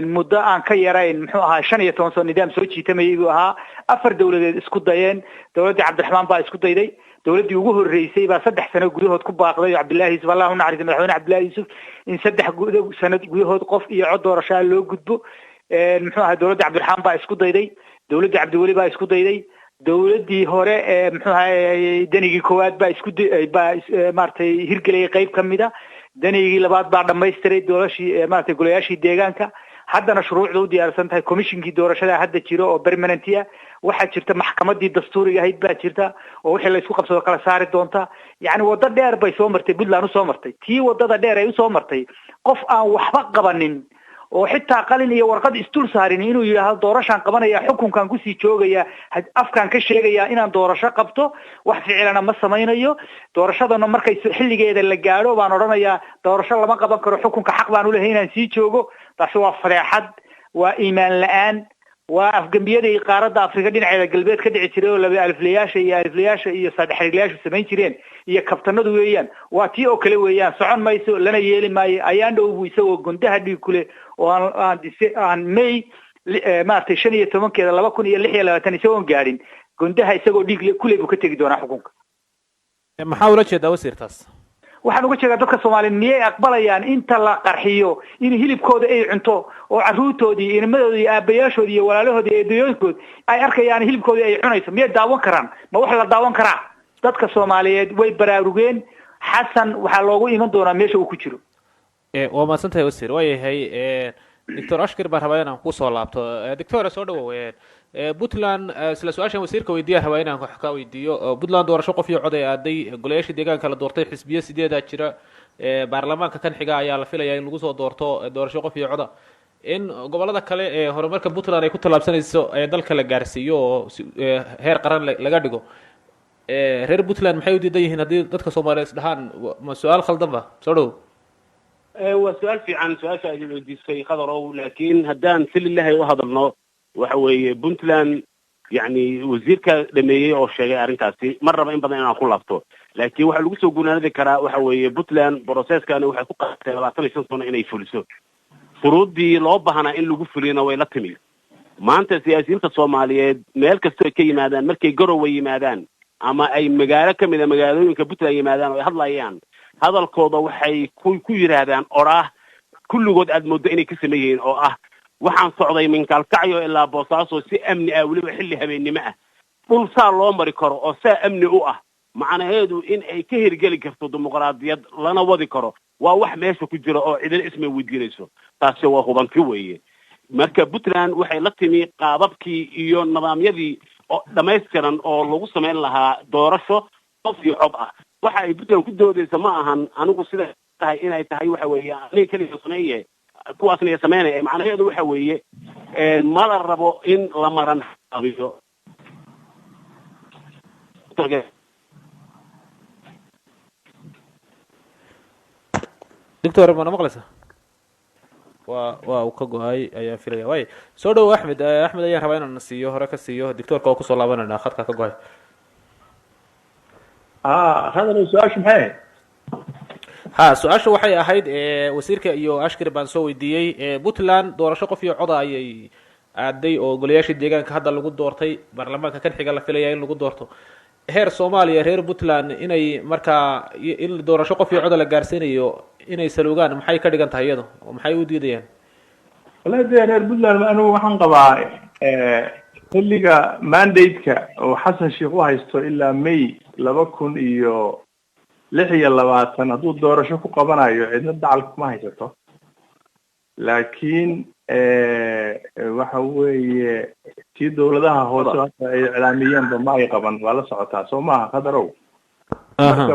Muddo aan ka yarayn muxuu ahaa 15 sano nidaam soo jiitamayay buu ahaa. 4 dawladeed isku dayeen, dawladdii Cabdiraxmaan baa isku dayday, dawladdii ugu horreysay baa 3 sano gudahood ku baaqday, Cabdullaahi Yuusuf Allah u naxariisto, madaxweyne Cabdullaahi Yuusuf, in 3 sano gudahood qof iyo cod doorashaa loo gudbo. Muxuu ahaa dawladda Cabdiraxmaan baa isku dayday, dawladda Cabdiweli baa isku dayday, dawladdii hore ee muxuu ahaa danigii koowaad baa isku baa maaragtay hirgeliyay qayb ka mid a, danigii labaad baa dhamaystiray doorashii maaragtay golayaashii deegaanka. Haddana shuruucda u diyaarsan tahay, commissionkii doorashada hadda jiro oo permanent ah, waxaa jirta maxkamadii dastuuriga ahayd baa jirta oo wixii la isku qabsado kala saari doonta. Yacni waddo dheer bay soo martay Puntland usoo martay. Tii waddada dheer ay usoo martay, qof aan waxba qabanin oo xitaa qalin iyo warqad isdul saarin inuu yidhaahdo doorashaan qabanaya, xukunkan kusii joogaya, afkaan ka sheegaya inaan doorasho qabto, wax ficilana ma samaynayo. Doorashadana markay xilligeeda la gaadho baan odhanayaa doorasho lama qaban karo, xukunka xaq baan ulehay inaan sii joogo. Taasi waa fadeexad, waa iimaan la-aan, waa afgembiyadii qaaradda Afrika dhinaceeda galbeed ka dhici jiray oo laba aliflayaasha iyo aliflayaasha iyo saddexrilayaashu samayn jireen iyo kabtanadu weeyaan. Waa tii oo kale weeyaan, socon mayso, lana yeeli maayo. Ayaan dhow buu isagoo gondaha dhiig kule oo aan May maaragtay 15-keeda 2026 isagoon gaadhin gondaha isagoo dhiig kule buu ka tegi doonaa xukunka. Maxaa ula jeedaa wasiirtaas? Waxaan uga jeedaa dadka Soomaaliyeed miyay aqbalayaan inta la qarxiyo in hilibkooda ay cunto oo carruurtoodii, ilmadoodii, aabayaashoodii iyo walaalahoodii, eedayooyinkood ay arkayaan hilibkoodii ay cunayso? Miyay daawan karaan? Ma wax la daawan karaa? Dadka Soomaaliyeed way baraarugeen. Xasan waxaa loogu iman doonaa meesha uu ku jiro. Waa mahadsan tahay wasiir. Waa yahay, Doctor Ashkir baan rabaa inaan kusoo laabto. Doctor, soo dhawow. Puntland isla su-aashan wasiirka weydiiya rabaa inaan wax ka weydiiyo. Puntland doorasho qof iyo cod ay aaday, golayaashii deegaanka la doortay, xisbiyo sideedaa jira, baarlamaanka kan xiga ayaa la filaya in lagu soo doorto doorasho qof iyo coda. In gobolada kale ee horumarka Puntland ay ku tallaabsanayso ee dalka la gaarsiiyo oo heer qaran laga dhigo, reer Puntland maxay u diidan yihiin haddii dadka Soomaaliyeed is dhahaan? Ma su-aal khaldan ba? Soo dhawow. Waa su-aal fiican su-aasha aad weydiisay, Khadarow, laakiin haddaan si lillahi u hadalno, waxa weeye Puntland yani wasiirka dhameeyey oo sheegay arrintaasi, mar raba in badan inaan ku laabto, laakiin waxaa lagu soo gunaanadi karaa waxa weeye Puntland processkani waxay ku qaatay 25 sano inay fuliso. Shuruuddii loo baahnaa in lagu fuliyona way la timi. Maanta siyaasiyiinta Soomaaliyeed meel kastoo ay ka yimaadaan, markay Garowe yimaadaan ama ay magaalo ka mid a magaalooyinka Puntland yimaadaan oo ay hadlayaan, hadalkooda waxay ku yidhaahdaan oraah kulligood aad mooddo inay ka saman yihiin oo ah: waxaan socday min Gaalkacyo ilaa Boosaaso si amni ah, weliba xilli habeennimo ah. Dhul saa loo mari karo oo saa amni u ah, macnaheedu in ay ka hirgeli karto dimuqraadiyad lana wadi karo, waa wax meesha ku jira oo cidina isma weydiinayso. Taasi waa hubanti weeye. Marka Puntland waxay la timi qaababkii iyo nidaamyadii oo dhammaystiran oo lagu samayn lahaa doorasho qof iyo cod ah. Waxa ay Puntland ku doodaysa ma ahan anigu sida tahay inay tahay waxa weeye aniga keliya sameeye, kuwaasna sameynaya. Macnaheedu waxa weeye ma la rabo in la maran habiyo. Doctor, mana maqlaysa? Waa uu ka go-ay ayaan filaya. Waay, soo dhawow Axmed. Axmed ayaan rabaa inaan siiyo hore ka siiyo doctorka, oo kusoo laabanayna khadka ka go-ay. Hadal, su-aashu maxay ahayd? Ha, su-aasha waxay ahayd, wasiirka iyo Ashkir baan soo weydiiyey, Puntland doorasho qof iyo coda ayay aaday oo golayaashii deegaanka hadda lagu doortay, baarlamaanka kan xiga la filaya in lagu doorto. Heer Soomaaliya, reer Puntland inay markaa in doorasho qof iyo coda la gaarsiinayo inay saluugaan, maxay ka dhigan tahay iyadu oo maxay u diidayaan? Wallahi dee, reer Puntland anigu waxaan qabaa xilliga mandate-ka oo Xasan Sheikh u haysto ilaa May 2026, hadduu doorasho ku qabanayo cidna dacal kuma haysato. Laakiin waxa weeye tii dowladaha hoose hadda ay iclaamiyeenba ma ay qaban, waa la socotaa, soo maaha, Khadarow? Marka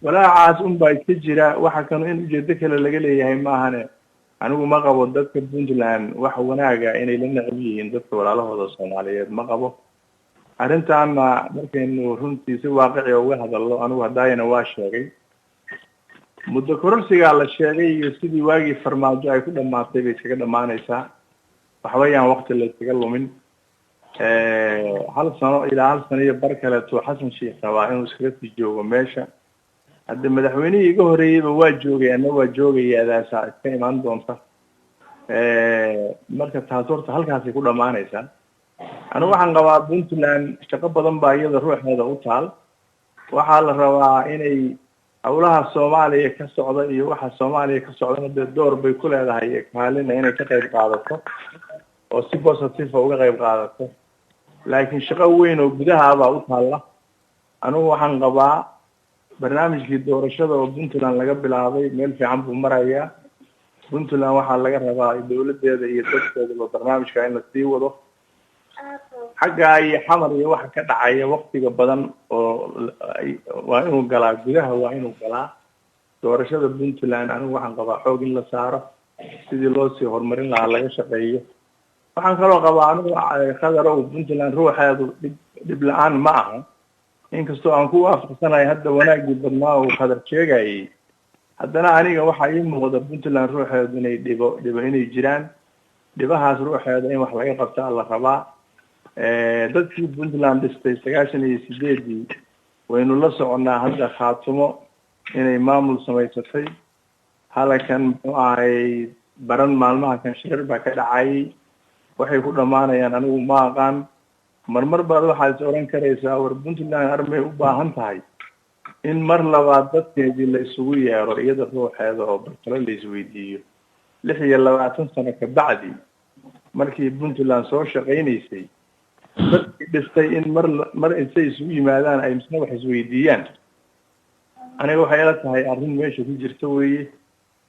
walaacaas un baa iska jira. Waxa kanu in ujeedo kale laga leeyahay maahane, anigu ma qabo dadka Puntland wax wanaaga inay la necab yihiin dadka walaalahooda Soomaaliyeed, ma qabo arrintaana. Markaynu runtii si waaqiciga uga hadalno, anigu hadaayana waa sheegay, muddo kororsigaa la sheegay iyo sidii waagii Farmaajo ay ku dhamaatay bay iskaga dhamaanaysaa. Waxba yaan wakti la iskaga lumin. Hal sano ilaa hal sano iyo bar kaleeto Xasan Sheikh rabaa inuu iskaga sii joogo meesha. Hadda madaxweynihii iga horeeyeyba waa joogay, ana waa joogaya, adaasaa iska imaan doonta. Marka taas horta halkaasay ku dhamaanaysaa. Anigu waxaan qabaa Puntland shaqo badan baa iyada ruuxeeda u taal. Waxaa la rabaa inay howlaha Soomaaliya ka socda iyo waxa Soomaaliya ka socdana dee door bay ku leedahay, kaalina inay ka qayb qaadato oo si positive uga qayb qaadato, laakiin shaqo weyn oo gudaha baa u taalla. Anigu waxaan qabaa barnaamijkii doorashada oo Puntland laga bilaabay meel fiican buu marayaa. Puntland waxaa laga rabaa dowladeeda iyo dadkoodaba barnaamijka in la sii wado. Xaggaa iyo Xamar iyo waxa ka dhacaya waktiga badan oo waa inuu galaa gudaha, waa inuu galaa doorashada Puntland. Anigu waxaan qabaa xoog in la saaro sidii loo sii horumarin lahaa, laga shaqeeyo. Waxaan kaloo qabaa anigu, Khadarow, Puntland ruuxeedu dhib dhib la-aan ma aha. Inkastoo aan ku waafaqsanahay hadda wanaaggii badnaa uu Khadar sheegayay, haddana aniga waxaa ii muuqda Puntland ruuxeedu inay dhibo dhibo inay jiraan. Dhibahaas ruuxeeda in wax laga qabtaa la rabaa. Dadkii Puntland dhistay 98-dii waynu la soconnaa. Hadda Khaatumo inay maamul samaysatay halakan, muxuu ahay, baran maalmaha kan shirar baa ka dhacayay. Waxay ku dhammaanayaan anigu ma aqaan. Marmar baad waxaad is oran karaysaa, war Puntland armay u baahan tahay in mar labaad dadkeedii la isugu yeero iyada ruuxeeda oo bartalo la isweydiiyo. 26 sano ka bacdi markii Puntland soo shaqaynaysay, dadkii dhistay in mar mar intay isugu yimaadaan ay misna wax isweydiiyaan, aniga waxay ila tahay arrin meesha ku jirta weeye.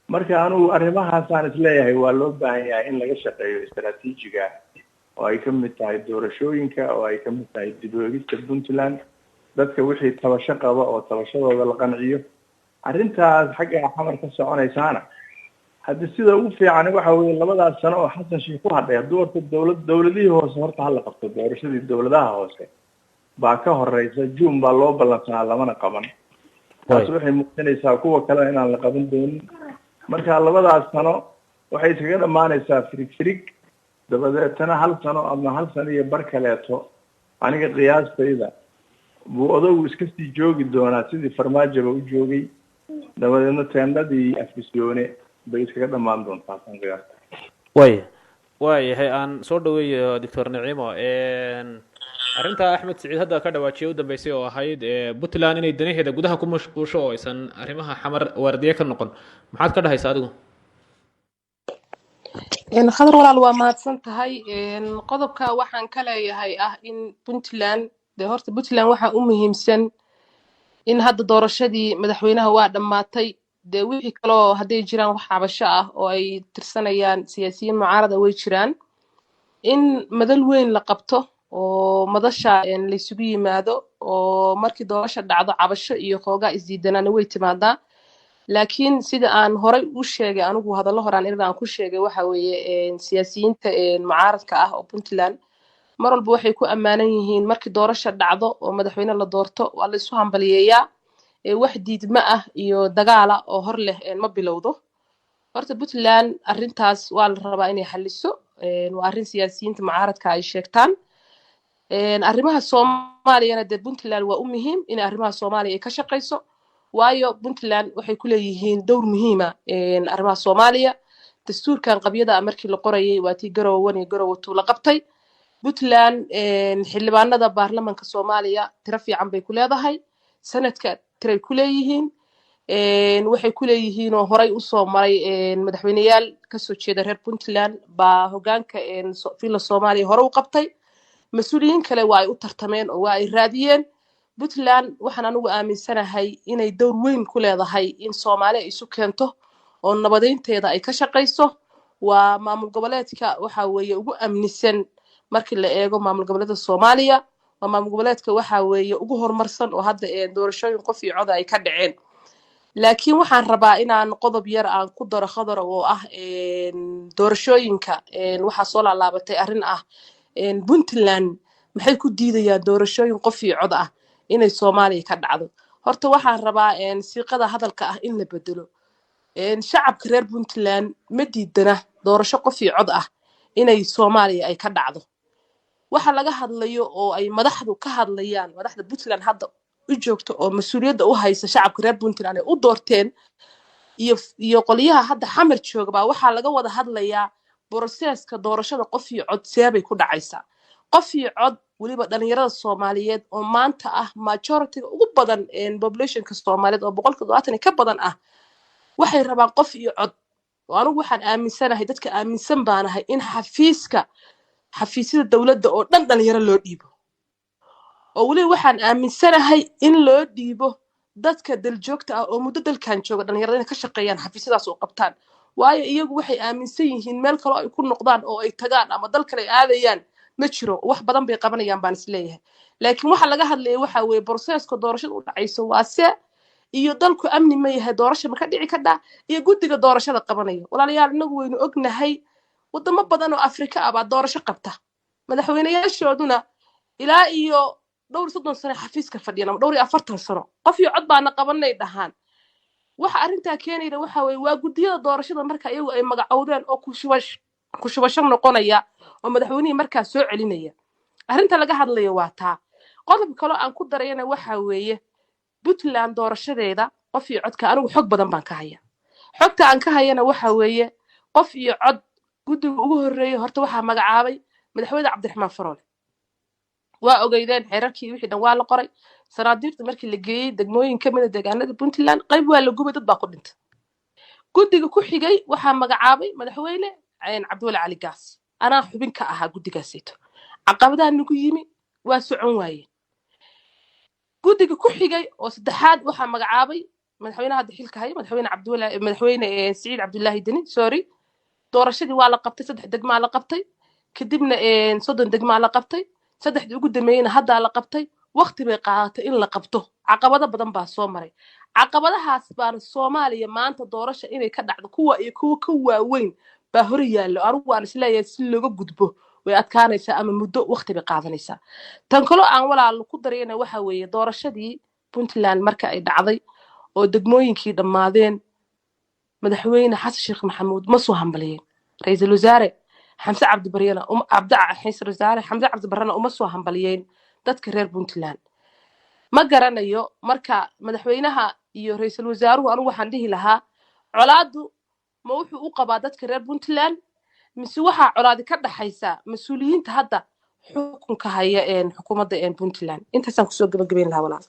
Marka anigu arrimahaasaan isleeyahay waa loo baahan yahay in laga shaqeeyo, istaraatiijiga oo ay ka mid tahay doorashooyinka, oo ay ka mid tahay dib u eegista Puntland, dadka wixii tabasho qaba oo tabashadooda la qanciyo. Arrintaas xagga Xamar ka soconaysaana haddi sida ugu fiican waxa weeye labadaas sano oo Xasan Sheikh ku hadhay, hadduu horta dowlad dowladihii hoose horta hala qabto. Doorashadii dowladaha hoose baa ka horeysa, June baa loo ballansanaa, lamana qaban. Taas waxay muujinaysaa kuwa kalena inaan la qaban doonin. Marka labadaas sano waxay iskaga dhammaanaysaa firig firig, dabadeetana hal sano ama hal sano iyo bar kaleeto aniga qiyaastayda buu odagu iska sii joogi doonaa sidii Farmaajoba u joogay. Dabadeedna teendhadii Afisyoone bay iskaga dhammaan doontaa san qiyaasta. Way waayahay, aan soo dhaweeyo Doctor Nicimo. Arrinta Axmed Siciid hadda ka dhawaajiyay u dambeysay oo ahayd Puntland inay danaheeda gudaha ku mashquusho oo aysan arrimaha Xamar waardiye ka noqon, maxaad ka dhahaysa adigu? Khadar walaal, waa mahadsan tahay. Qodobka waxaan ka leeyahay ah in Puntland dee horta Puntland waxaa u muhiimsan in hadda doorashadii madaxweynaha waa dhammaatay. Dee wixii kaloo hadday jiraan wax cabasho ah oo ay tirsanayaan siyaasiyiin mucaarada way jiraan, in madal weyn la qabto oo madasha laysugu yimaado oo markii doorasha dhacdo cabasho iyo xoogaa isdiidanaana way timaadaa. Laakiin sida aan horay u sheegay, anigu hadallo horaan irada aan ku sheegay, waxa weeye siyaasiyiinta mucaaradka ah oo Puntland mar walba waxay ku ammaanan yihiin markii doorasha dhacdo oo madaxweyne la doorto waa la isu hambaliyeeyaa, wax diidma ah iyo dagaala oo hor leh ma bilowdo. Horta Puntland arrintaas waa la rabaa inay xaliso. Waa arrin siyaasiyiinta mucaaradka ay sheegtaan. Arrimaha Soomaaliyana dee Puntland waa u muhiim in arrimaha Soomaaliya ay ka shaqayso, waayo Puntland waxay ku leeyihiin dowr muhiima arrimaha Soomaaliya. Dastuurkan qabyada ah markii la qorayay waa tii Garowe 1 iyo Garowe 2 la qabtay. Puntland xildhibaanada baarlamanka Soomaaliya tiro fiican bay ku leedahay, sanadka tiray ku leeyihiin, waxay ku leeyihiin oo horay usoo maray madaxweyneyaal kasoo jeeda reer Puntland baa hogaanka Villa Soomaaliya hore u qabtay. Mas-uuliyiin kale waa ay u tartameen oo waa ay raadiyeen. Puntland waxaan anigu aaminsanahay inay dowr weyn ku leedahay in Soomaali ay isu keento oo nabadeynteeda ay ka shaqayso. Waa maamul goboleedka waxa weeye ugu amnisan markii la eego maamul goboleedka Soomaaliya. Waa maamul goboleedka waxa weeye ugu horumarsan oo hadda doorashooyin qof iyo cod ay ka dhaceen. Laakiin waxaan rabaa inaan qodob yar aan ku daro, Khadar, oo ah doorashooyinka. Waxaa soo laalaabatay arrin ah Puntland maxay ku diidayaan doorashooyin qof iyo cod ah inay Soomaaliya ka dhacdo. Horta waxaan rabaa siiqada hadalka ah in la bedelo. Shacabka reer Puntland ma diidana doorasho qof iyo cod ah inay Soomaaliya ay ka dhacdo. Waxa laga hadlayo oo ay madaxdu ka hadlayaan, madaxda Puntland hadda u joogto oo mas-uuliyadda u haysa shacabka reer Puntland ay u doorteen iyo qolyaha hadda Xamar jooga, baa waxaa laga wada hadlayaa process-ka doorashada qof iyo cod seebay ku dhacaysaa. Qof iyo cod weliba dhalinyarada Soomaaliyeed oo maanta ah majority-ga ugu badan population-ka Soomaaliyeed oo 70% ka badan ah waxay rabaan qof iyo cod. Oo anigu waxaan aaminsanahay, dadka aaminsan baanahay, in xafiisyada dowladda oo dhan dhalinyaro loo dhiibo, oo weliba waxaan aaminsanahay in loo dhiibo dadka daljoogta ah oo muddo dalkan jooga, dhalinyarada inay ka shaqeeyaan xafiisyadaas oo qabtaan, waayo iyagu waxay aaminsan yihiin meel kaloo ay ku noqdaan oo ay tagaan ama dal kale ay aadayaan ma jiro. Wax badan bay qabanayaan baan isleeyahay. Laakiin waxa laga hadlaya waxa weeye process-ka doorashada u dhacayso waa se iyo dalku amni ma yahay, doorasha ma ka dhici kadhaa, iyo guddiga doorashada qabanaya. Walaalayaal, inagu waynu ognahay wadamo badan oo Afrika ah baa doorasho qabta, madaxweyneyaashooduna ilaa iyo dhowr 30 sano xafiiska fadhiyan ama dhowr iyo 40 sano. Qof iyo cod baana qabanay dhahaan. Waxa arrintaa keenayna waxa weeye waa guddiyada doorashada marka iyagu ay magacowdeen oo ku shubasho noqonaya oo madaxweynihii markaa soo celinaya. Arrinta laga hadlayo waa taa. Qodob kaloo aan ku darayana waxa weeye Puntland doorashadeeda qof iyo codka anigu xog badan baan ka haya. Xogta aan ka hayana waxa weeye qof iyo cod guddiga ugu horreeyay horta waxaa magacaabay madaxweyne Cabdiraxmaan Faroole. Waa ogeydeen xeerarkii wixii dhan waa la qoray. Sanaadiirta markii la geeyey degmooyin ka mida deegaanada Puntland, qayb waa la gubay, dad baa ku dhintay. Guddiga ku xigay waxaa magacaabay madaxweyne Cabdiweli Cali Gaas. Anaa xubin ka ahaa guddigaasito. Caqabadaha nagu yimi waa socon waayeen. Guddiga ku xigay oo saddexaad waxaa magacaabay madaxweynaha hadda xilka haya, madaxweyne Cabdiweli, madaxweyne Siciid Cabdullaahi Deni, sorry. Doorashadii waa la qabtay, saddex degmaa la qabtay, kadibna 30 degmaa la qabtay, saddexdii ugu dambeeyeyna haddaa la qabtay. Waqti bay qaadatay in la qabto, caqabado badan baa soo maray. Caqabadahaas baana Soomaaliya maanta doorasha inay ka dhacdo kuwa iyo kuwa ka waaweyn baa hor yaallo. Anigu waan isleeyahay si looga gudbo way adkaanaysaa ama muddo waqti bay qaadanaysaa. Tan kaloo aan walaalo ku darayana waxa weeye doorashadii Puntland marka ay dhacday oo degmooyinkii dhammaadeen, madaxweyne Xasan Sheekh Maxamuud ma soo hambaliyeen, ra-iisul wasaare Xamse Cabdi Baryana, ra-iisul wasaare Xamse Cabdi Barrena uma soo hambaliyeen dadka reer Puntland. Ma garanayo marka madaxweynaha iyo ra-iisul wasaaruhu. Anigu waxaan dhihi lahaa colaadu ma wuxuu u qabaa dadka reer Puntland mise waxaa colaadi ka dhaxaysa mas-uuliyiinta hadda xukunka haya xukuumadda Puntland? Intaasaan kusoo gabagabayn lahaa, walaal.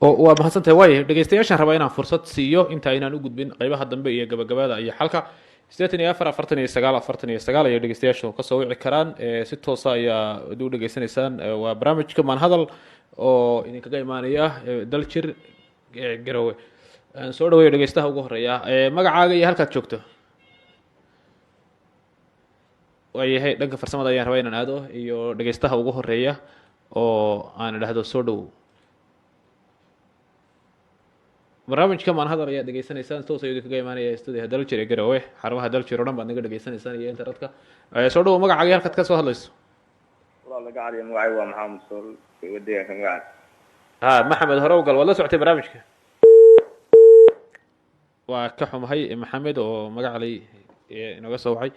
Oo waa mahadsantahay. Waaya, dhegeystayaashaan rabaa inaan fursad siiyo inta aynaan u gudbin qeybaha dambe iyo gabagabada iyo xalka. 84 49 49 ayay dhegeystayaashu kasoo wici karaan. Si toosa ayaa u dhegeysanaysaan. Waa barnaamijka Maanhadal oo idinkaga imaanaya Daljir Garowe. Aan soo dhaweeyo dhegeystaha ugu horeeya. Magacaaga iyo halkaad joogto? Waayahay, dhanka farsamada ayaan rabaa inaan aado iyo dhegeystaha ugu horeeya oo aan idhaahdo soo dhowow. Barnaamijka Maanhadal ayaad dhegeysanaysaan, toos ayuu idinkaga imaanaya studiyaha Daljir ee Garowe. Xarumaha Daljir oo dhan baad naga dhegeysanaysaan iyo internetka. Soo dhowow, magacaaga iyo halkaad ka soo hadlayso? Walaal gacaliya, magacay waa Maxamed Sool, deegaanka magaca. Ha, Maxamed, hore u gal, waad la socotay barnaamijka. Waa ka xumahay, Maxamed oo magacalay inooga soo wacay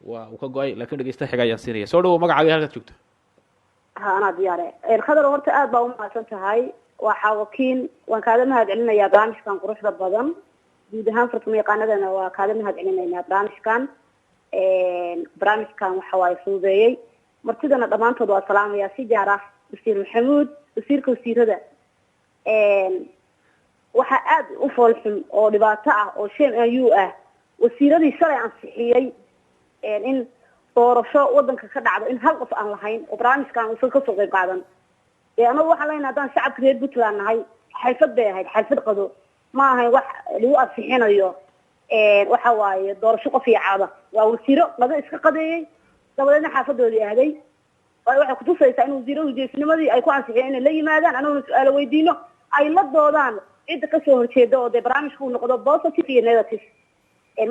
waa uu ka go-ay, laakiin dhegeystaha xiga ayaan siinaya. Soo dhawow, magacaaga iyo halkaad joogto? Ha, anaa diyaare. Khadar, horta aad baa umahadsan tahay. Waxaa wakiin waan kaaga mahad celinayaa barnaamijkan quruxda badan. Guud ahaan farsamo yaqaanadana waa kaaga mahad celinaynaa barnaamijkan. Barnaamijkan waxa waaye fududeeyey. Martidana dhammaantood waa salaamayaa, si gaar ah Wasiir Maxamuud, wasiirka wasiirada. Waxaa aada u foolxun oo dhibaato ah oo shame on you ah wasiiradii shalay ansixiyey in doorasho wadanka ka dhacdo in hal qof aan lahayn oo barnaamijkan uusan kasoo qayb qaadan. Dee anagu waxaan leenahay, haddaan shacabka reer Puntland nahay, xalfad bay ahayd, xalfad qado ma ahayn wax lagu ansixinayo. Waxa waaye doorasho qof iyo cada waa wasiiro qado iska qadeeyey, dabadeedna xaafadoodii aaday. Waxay kutusaysaa in wasiiradu geesnimadii ay ku ansixiyeen inay la yimaadaan, anaguna su-aalo weydiino, ay la doodaan cidda kasoo horjeeda, oo dee barnaamijka uu noqdo positive iyo negative.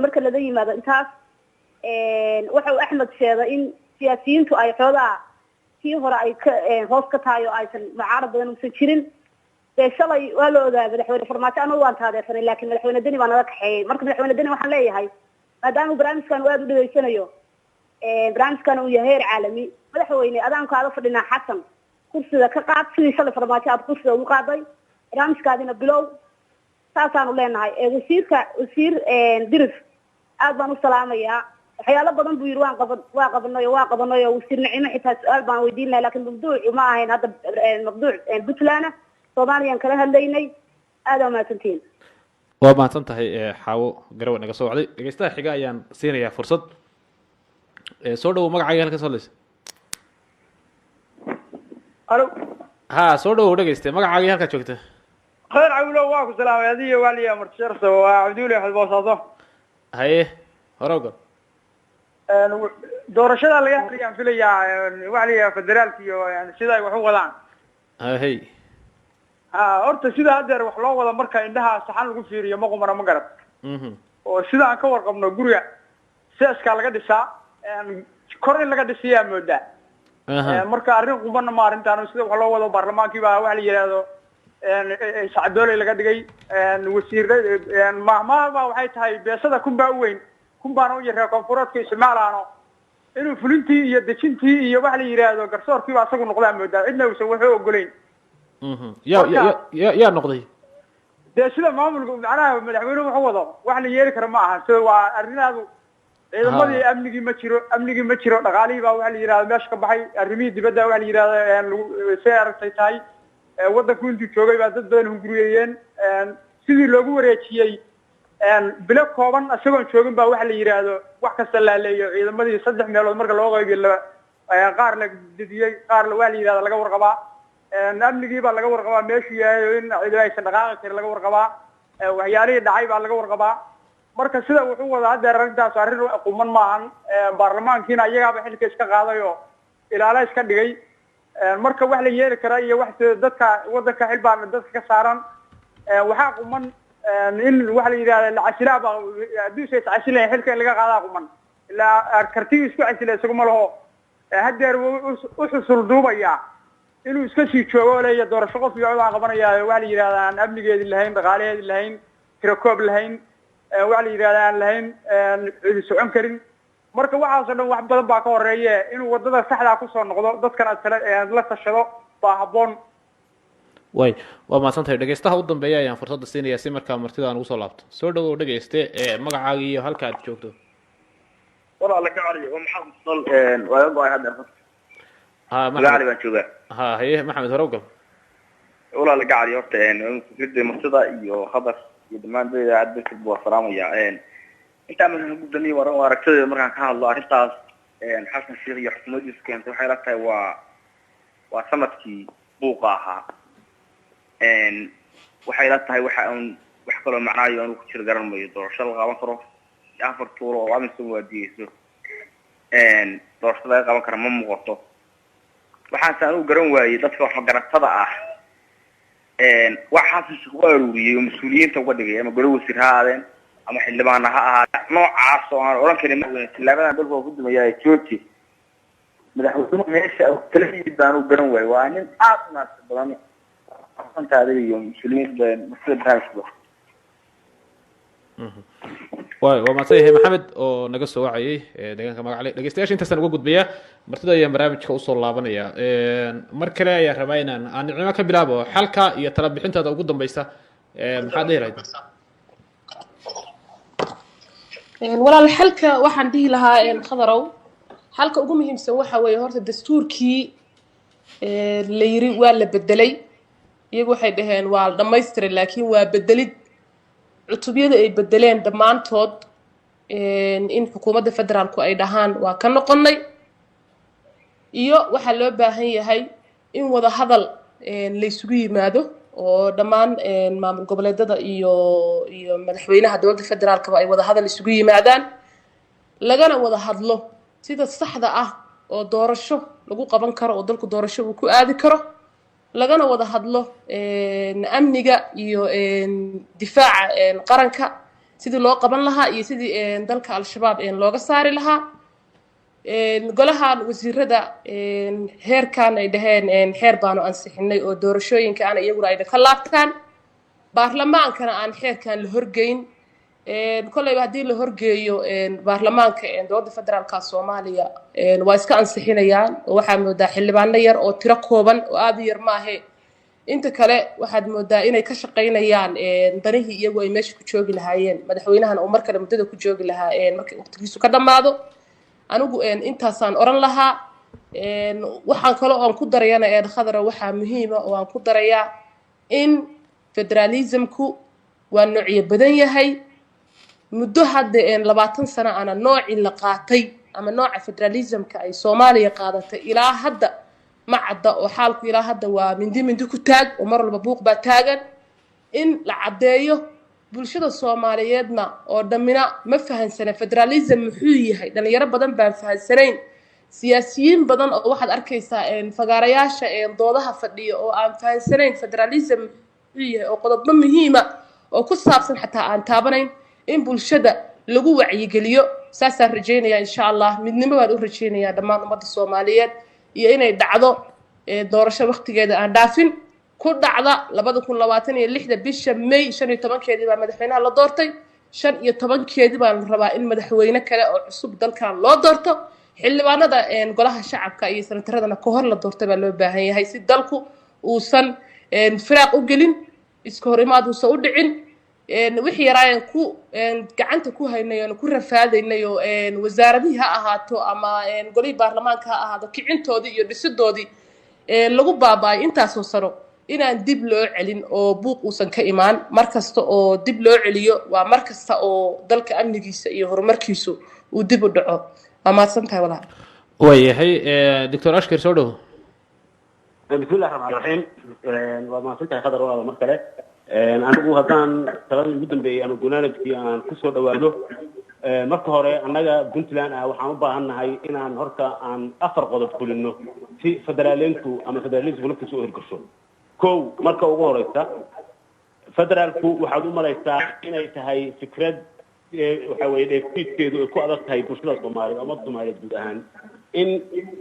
Marka lala yimaado intaas, waxa uu Axmed sheegay in siyaasiyiintu ay xoogaa kii hore ay ka hoos ka tahay oo aysan mucaarad badan uusan jirin. Dee shalay waa la ogaa Madaxweyne Farmaajo, anagu waan taageersanay, laakiin Madaxweyne Deni baa naga kaxeeyey. Marka Madaxweyne Deni waxaan leeyahay, maadaama barnaamijkan uu aada u dhegeysanayo, barnaamijkan uu yahay heer caalami, madaxweyne, adaan kaada fadhinaa, Xasan kursiga ka qaad sidii shalay Farmaajo aad kursiga ugu qaaday, barnaamijkaadina bilow, saasaanu leenahay. Wasiirka, Wasiir Dirir, aad baan u salaamayaa. Waxyaalo badan buu yidhi waan qaban, waa qabanay oo waa qabanay, oo Wasiir Nicimo xitaa su-aal baan weydiin lahay, lakin mawduucu ma ahayn hadda mawduuc Puntland, Soomaaliyaan kala hadlaynay. Aada waa mahadsantihiin. Waa mahadsan tahay Xaawo Garawe naga soo wacday. Dhegeystaha xiga ayaan siinayaa fursad. Soo dhawow, magacaaga, halka soo hadlaysa? Alo. Ha, soo dhawow dhegeyste, magacaaga, halkaad joogta? Khayr Cawilo, waa ku salaamay adiyo waaliya martisharso. Waa Cabdiweli Axmed, Boosaaso. Haye, hore gal. Doorashada laga hadlayaan filayaa, waxa la yidhaha federaalka iyo sida ay wax u wadaan. Hay. Ha, horta sida haddeer wax loo wado, marka indhaha saxan lagu fiiriyo, ma qumana, ma garad? Oo sida aan ka warqabno, guriga seeskaa laga dhisaa, kor in laga dhisiyaa moodaa. Marka arrin qumana ma arrintaan sida wax loo wado. Baarlamaankii baa waxa la yidhaahdo sacdooley laga dhigay, wasiir mahmaha baa waxay tahay beesada 1000 baa u weyn, 1000 baana u yaree. Koonfureedka isticmaalaano inuu fulintii iyo dejintii iyo waxa la yidhaahdo garsoorkii baa isagu noqdaa moodaa, cidna uusan waxu ogolayn. Yaa noqday? Dee sida maamulka, macnaha madaxweynuhu wuxu wado wax la yeeli karo ma aha. Sida waa arrinaadu, ciidamadii, amnigii ma jiro, amnigii ma jiro, dhaqaalihii baa waxa la yidhahdo meesha ka baxay, arrimihii dibadda waxa la yidhahdo say aragtay tahay. Waddanku intuu joogay baa dad badan hunguriyeeyeen. Sidii loogu wareejiyey bilo kooban isagoon joogin baa waxa la yidhaahdo wax kasta laaleeyo. Ciidamadii saddex meelood marka loo qaybiyo, qaar la dediyey, qaar waa la yidhahda laga warqabaa, amnigii baa laga warqabaa meeshuu yahay oo in ciidamo aysan dhaqaaqi karin laga warqabaa, waxyaalihii dhacay baa laga warqabaa. Marka sida wuxuu wadaa haddeer arrintaas arrin quman maahan. Baarlamaankiina iyagaaba xilka iska qaaday oo ilaala iska dhigay. Marka wax la yeeli kara iyo wax dadka waddanka xil baa dadka ka saaran. Waxaa quman in waxa la yidhahda la casilaa baa, hadduusa iscasilayn xilka in laga qaadaa quman, ilaa kartigii isku casila isaguma laho. Haddeer u xusul duubayaa inuu iska sii joogo oo leeya doorasho qof iyo codaan qabanaya, waxa la yidhahda aan amnigeedi lahayn, dhaqaalaheedi lahayn, tirakoob lahayn, waxa la yidhahda aan lahayn, cidi socon karin. Marka waxaasoo dhan wax badan baa ka horeeye, inuu wadada saxdaa kusoo noqdo, dadkana tale la tashado baa habboon. Way, waa mahadsan tahay. Dhegeystaha u dambeeya ayaan fursadda siinaya si markaa martida aan ugu soo laabto. Soo dhawow dhegeyste, magacaaga iyo halka aad joogto? Walaala gacali, waa Maxamed Sol, waa iga go-ay hadda. Ha. Gacali baan joogaa. Ha, haye Maxamed, hore ugal. Walaala gacali, horta fikradda martida iyo Khadar iyo dhammaan idaacadda dadka waa salaamaya. Intaa markaan ku gudaniyo waran aragtidayda, markaan ka hadlo arrintaas Xasan Sheekh iyo xukuumaddiisu keentay, waxay la tahay waa sanadkii buuqa ahaa. Waxay la tahay waxa un wax kaloo macnaayo anu ku jiro garan mayo. Doorasho la qaban karo afar tuulo oo AMISOM waadiyeyso doorasho laga qaban kara ma muuqato. Waxaase anugu garan waayey dadka wax magaratada ah wax Xasan Sheekh u aruuriyey oo mas-uuliyiinta uga dhigay, ama golo wasiir ha ahaadeen ama xildhibaana ha ahaadeen, noocaas oo aan odhan karin madaxweyne tillaabadan dalka waa ku dumayaa jooji. Madaxweynuhu meesha kala yimid baan u garan waayey. Waa nin aad u naasib badan aqoonta adiga iyo mas-uuliyiinta sida barnaamijka. Way, waa mahadsan yahay Maxamed oo naga soo wacayay deegaanka Magacle. Dhegeystayaasha intaasaan uga gudbaya, martida ayaan barnaamijka usoo laabanaya. Mar kale ayaan rabaa inaan aan Nicimo ka bilaabo. Xalka iyo tala bixintaada ugu dambeysa, maxaad dhihi lahayd? Walaal, xalka waxaan dhihi lahaa, Khadarow, Halka ugu muhiimsan waxa weeye horta dastuurkii la yiri waa la bedelay. Iyagu waxay dhaheen waa la dhammaystiray, laakiin waa bedelid cutubyada ay bedeleen dhammaantood in xukuumadda federaalku ay dhahaan waa ka noqonnay. Iyo waxaa loo baahan yahay in wada hadal laysugu yimaado oo dhammaan maamul goboleedada iyo madaxweynaha dowladda federaalkaba ay wada hadal isugu yimaadaan, lagana wada hadlo sida saxda ah oo doorasho lagu qaban karo oo dalku doorasho uu ku aadi karo, lagana wada hadlo amniga iyo difaaca qaranka sidii loo qaban lahaa iyo sidii dalka Al-Shabaab looga saari lahaa. Golahan wasiirada heerkan ay dhaheen xeer baanu ansixinay oo doorashooyinka ana iyaguna ay ka laabtaan, baarlamaankana aan xeerkan la horgeyn. Kolleyba haddii la horgeeyo baarlamaanka dowladda federaalka Soomaaliya waa iska ansixinayaan, oo waxaa moodaa xildhibaano yar oo tiro kooban oo aada u yar maahe, inta kale waxaad moodaa inay ka shaqaynayaan danihii iyagu ay meesha ku joogi lahaayeen, madaxweynahana uu mar kale muddada ku joogi lahaa markii waqtigiisu ka dhammaado. Anigu intaasaan oran lahaa. Waxaan kaloo aan ku darayana, Khadra, waxaa muhiima oo aan ku darayaa in federalismku waa noocyo badan yahay. Muddo hadda 20 sano ana noocii la qaatay ama nooca federalismka ay Soomaaliya qaadatay ilaa hadda ma cadda, oo xaalku ilaa hadda waa mindi mindi ku taag oo mar walba buuq baa taagan. In la caddeeyo bulshada Soomaaliyeedna oo dhammina ma fahansana federalism muxuu yahay. Dhalinyaro badan baan fahansanayn, siyaasiyiin badan oo waxaad arkaysaa fagaarayaasha doodaha fadhiya oo aan fahansanayn federalism muxuu yahay, oo qodobo muhiima oo ku saabsan xataa aan taabanayn. In bulshada lagu wacyigeliyo saasaan rajaynaya, insha Allah. Midnimo baan u rajaynayaa dhammaan ummadda Soomaaliyeed iyo inay dhacdo doorasho waqtigeeda aan dhaafin, ku dhacda 2026-da bisha May 15-keedii baa madaxweynaha la doortay, 15-keedii baa la rabaa in madaxweyne kale oo cusub dalkan loo doorto. Xildhibaanada golaha shacabka iyo senataradana ka hor la doorta baa loo baahan yahay, si dalku uusan firaaq u gelin, iska hor imaad uusan u dhicin. Wixii yaraayaan ku gacanta ku haynay oon ku rafaadaynay oo wasaaradihii ha ahaato ama golihii baarlamaanka ha ahaato, kicintoodii iyo dhisidoodii lagu baaba'ay intaasoo sano, inaan dib loo celin oo buuq uusan ka imaan. Mar kasta oo dib loo celiyo waa mar kasta oo dalka amnigiisa iyo horumarkiisu uu dib u dhaco. Waa mahadsan tahay, walaal. Waayahay, Doctor Ashkir, soo dhow. Bismi illahi raxmaan raxiim. Waa mahadsan tahay, Khadar, walaal. Mar kale anigu haddaan taladii ugu dambeeyey ama gunaanadkii aan kusoo dhawaado, marka hore annaga Puntland ah waxaan u baahan nahay inaan horta aan afar qodob fulino si federaaleyntu ama federalismku naftiisa u hirgasho. Kow, marka ugu horeysa, federaalku waxaad u malaysaa inay tahay fikrad waxa weye dheeftiidkeedu ay ku adag tahay bulshada Soomaaliyeed, ummadda Soomaaliyeed guud ahaan, in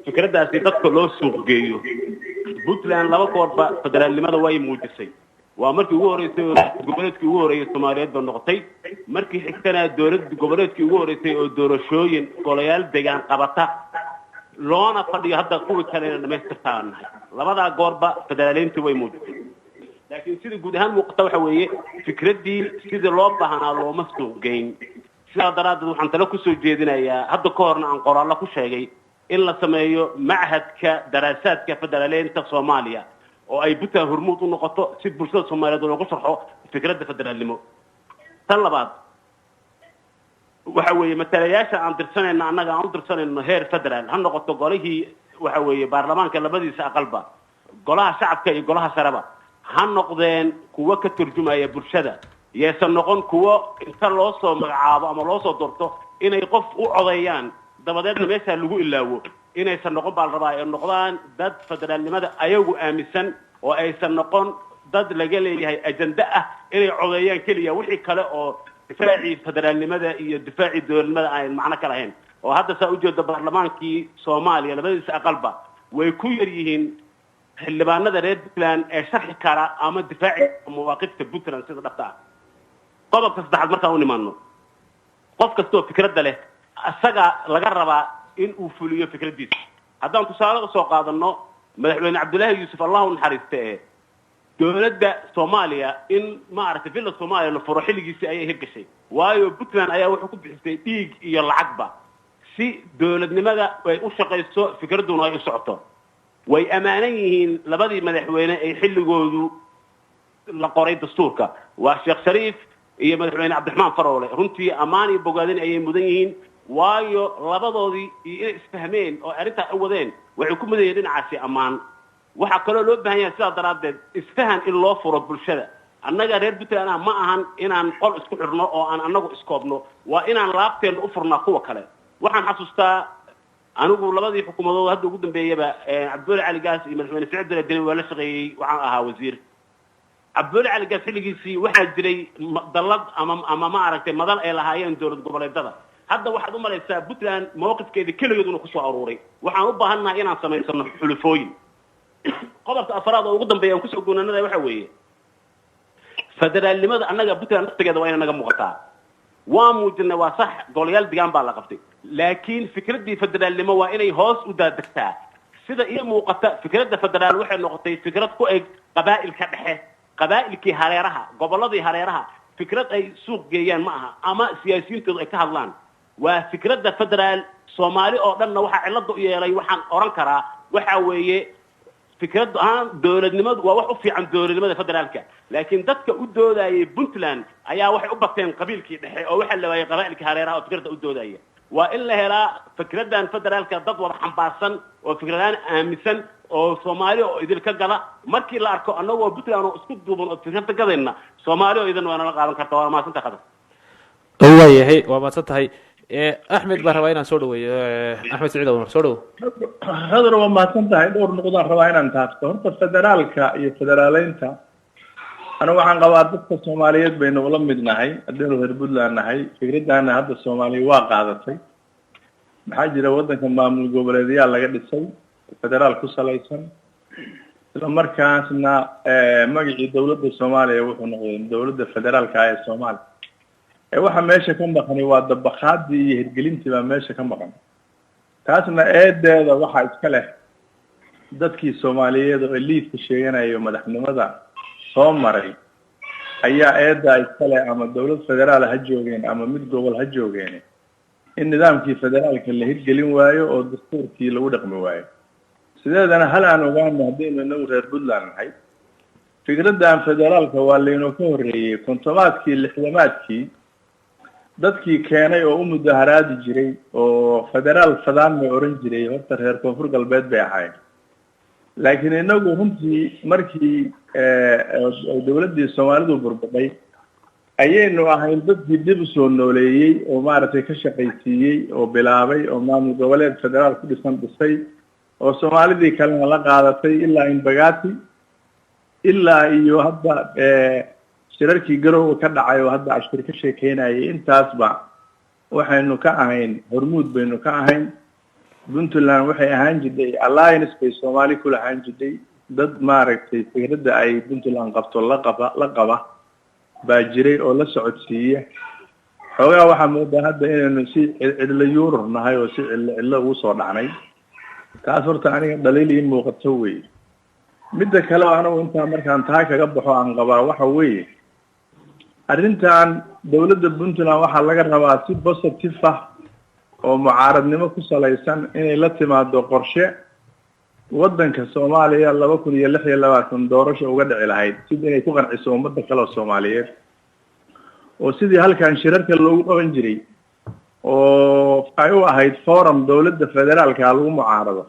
fikraddaasi dadka loo suuq geeyo. Puntland laba goorba federaalnimada way muujisay. Waa markii ugu horreysay oo goboleedkii ugu horreeyay Soomaaliyeed ba noqotay, markii xigtana dowlad goboleedkii ugu horreysay oo doorashooyin golayaal degaan qabata, loona fadhiyo hadda kuwii kalena dhamaystirtaan nahay. Labadaa goorba federaaleyntii way muujisay, laakiin sida guud ahaan muuqata waxa weeye fikraddii sidii loo baahnaa looma suuq geyn. Sidaa daraaddeed waxaan talo kusoo jeedinayaa, hadda ka horna aan qoraallo ku sheegay, in la sameeyo machadka daraasaadka federaaleynta Soomaaliya oo ay Puntland hormuud u noqoto, si bulshada Soomaaliyeed loogu sharxo fikradda federaalnimo. Tan labaad waxa weeye matalayaasha aan dirsanayno, annaga aan u dirsanayno heer federaal, ha noqoto golihii waxa weeye baarlamaanka labadiisa aqalba, golaha shacabka iyo golaha sareba, ha noqdeen kuwo ka turjumaya bulshada, yeesan noqon kuwo inta loo soo magacaabo ama loo soo doorto inay qof u codeeyaan, dabadeedna meeshaa lagu ilaawo. Inaysan noqon baa la rabaa, ay noqdaan dad federaalnimada ayagu aaminsan oo aysan noqon dad laga leeyahay ajende ah inay codeeyaan keliya, wixii kale oo difaacii federaalnimada iyo difaacii dowladnimada aan macno ka lahayn. Oo hadda saa ujeedo, baarlamaankii Soomaaliya labadiisa aqalba way ku yar yihiin xildhibaanada reer Puntland ee sharxi kara ama difaaci mawaaqifta Puntland sida dhabta ah. Qodobka saddexaad markaan u nimaadno, qof kastoo fikradda leh isaga laga rabaa in uu fuliyo fikraddiisa. Haddaan tusaale usoo qaadano madaxweyne Cabdullaahi Yuusuf, Allah u naxariista, ee dowladda Soomaaliya in maaragtay Villa Soomaaliya la furo xilligiisii ayay hirgashay, waayo Puntland ayaa wuxuu ku bixisay dhiig iyo lacagba. Si dowladnimada ay u shaqayso, fikradduna ay u socoto. Way ammaanan yihiin labadii madaxweyne ay xilligoodu la qoray dastuurka, waa Sheekh Shariif iyo madaxweyne Cabdiraxmaan Faroole. Runtii ammaan iyo bogaadin ayay mudan yihiin, waayo labadoodii iyo inay isfahmeen oo arrintaa u wadeen waxay ku mudan yihiin dhinacaasi ammaan. Waxaa kaloo loo baahan yahay sidaa daraaddeed isfahan in loo furo bulshada. Annaga reer Puntland ah ma ahan inaan qol isku xidhno oo aan annagu iskoobno, waa inaan laabteenna u furnaa kuwa kale. Waxaan xasuustaa anigu labadii xukuumadood hadda ugu dambeeyaba, Cabdiweli Cali Gaas iyo madaxweyne Siciid Deni, waa la shaqeeyey, waxaan ahaa wasiir. Cabdiweli Cali Gaas xilligiisii waxaa jiray dallad ama ma aragtay madal ay lahaayeen dowlad goboleedada. Hadda waxaad u malaysaa Puntland mawqifkeeda keligeed inuu kusoo aruuray. Waxaan u baahannahay inaan samaysano xulufooyin. Qodobka afraad oo ugu dambeeya aan kusoo goonanada waxa weeye federaalnimada. Annaga Puntland naftigeeda waa inay naga muuqataa. Waa muujinay, waa sax, golayaal degaan baa la qabtay, laakiin fikraddii federaalnimo waa inay hoos u daadegtaa. Sida ii muuqata, fikradda federaal waxay noqotay fikrad ku eg qabaa'ilka dhexe, qabaa'ilkii hareeraha, gobolladii hareeraha. Fikrad ay suuq geeyaan ma aha ama siyaasiyiintoodu ay ka hadlaan, waa fikradda federaal Soomaali oo dhanna. Waxaa cilada u yeelay, waxaan oran karaa, waxa weeye fikrad ahaan dowladnimadu waa wax u fiican dowladnimada federaalka, laakiin dadka u doodayay Puntland ayaa waxay u bateen qabiilkii dhexe oo waxaa la waayay qabaa'ilkii hareeraha oo fikradda u doodaya. Waa in la helaa fikraddan federaalka dad wada xambaarsan oo fikradaan aaminsan oo Soomaali oo idilka gada. Markii la arko annagoo Puntland oo isku duuban oo fikradda gadayna, Soomaali oo idin waa nala qaadan karta. Waa mahadsanta, Qadar. Waayahay, waa mahadsan tahay. Axmed baan rabaa inaan soo dhaweeyo. Axmed Siciid Umar, soo dhawo. Khadar, waa mahadsan tahay. Dhowr nuqdaan rabaa inaan taabto. Horta federaalka iyo federaaleynta, anigu waxaan qabaa dadka Soomaaliyeed baynu ula mid nahay haddaynu reer Puntland nahay. Fikraddaana hadda Soomaaliya waa qaadatay. Maxaa jira? Waddanka maamul goboleedyaal laga dhisay federaal ku salaysan, isla markaasna magacii dowladda Soomaaliya wuxuu noqday dowladda federaalka ah ee Soomaaliya. Waxa meesha ka maqani waa dabaqaadii iyo hirgelintii baa meesha ka maqan. Taasna eedeeda waxaa iska leh dadkii Soomaaliyeed oo eliiska sheeganayo madaxnimada soo maray ayaa eeddaa iska leh, ama dowlad federaal ha joogeen ama mid gobol ha joogeen, in nidaamkii federaalka la hirgelin waayo oo dastuurkii lagu dhaqmi waayo. Sideedana hal aan ogaano, haddaynu inagu reer Puntland nahay, fikraddan federaalka waa laynoo ka horreeyey. 50-aadkii, 60-aadkii dadkii keenay oo u mudaharaadi jiray oo federaal fadaan may oran jiray, horta reer Koonfur Galbeed bay ahaayeen. Laakiin inagu runtii markii dowladdii Soomaalidu burbudhay ayaynu ahayn dadkii dib usoo nooleeyey oo maaragtay ka shaqaysiiyey oo bilaabay oo maamul goboleed federaal ku dhisan dhisay oo Soomaalidii kalena la qaadatay, ilaa Imbagati ilaa iyo hadda shirarkii Garowga ka dhacay oo hadda Ashkir ka sheekeynayay. Intaasba waxaynu ka ahayn hormuud baynu ka ahayn. Puntland waxay ahaan jirtay alliance bay Soomaali ku lahaan jirtay. Dad maaragtay fikradda ay Puntland qabto la qaba baa jiray oo la socodsiiya. Xoogaa waxaa moodaa hadda inaynu si cidlo yuurur nahay oo si cidlo cidlo ugu soo dhacnay. Taas horta aniga dhaliil ii muuqato wey. Midda kale oo anigu intaa markaan taa kaga baxo aan qabaa waxa weeye, arrintan dowladda Puntland waxaa laga rabaa si positive ah oo mucaaradnimo ku salaysan inay la timaado qorshe waddanka Soomaaliya 2026 doorasho uga dhici lahayd, sida inay ku qanciso ummadda kale oo Soomaaliyeed, oo sidii halkan shirarka loogu qaban jiray oo ay u ahayd forum dowladda federaalka lagu mucaarado.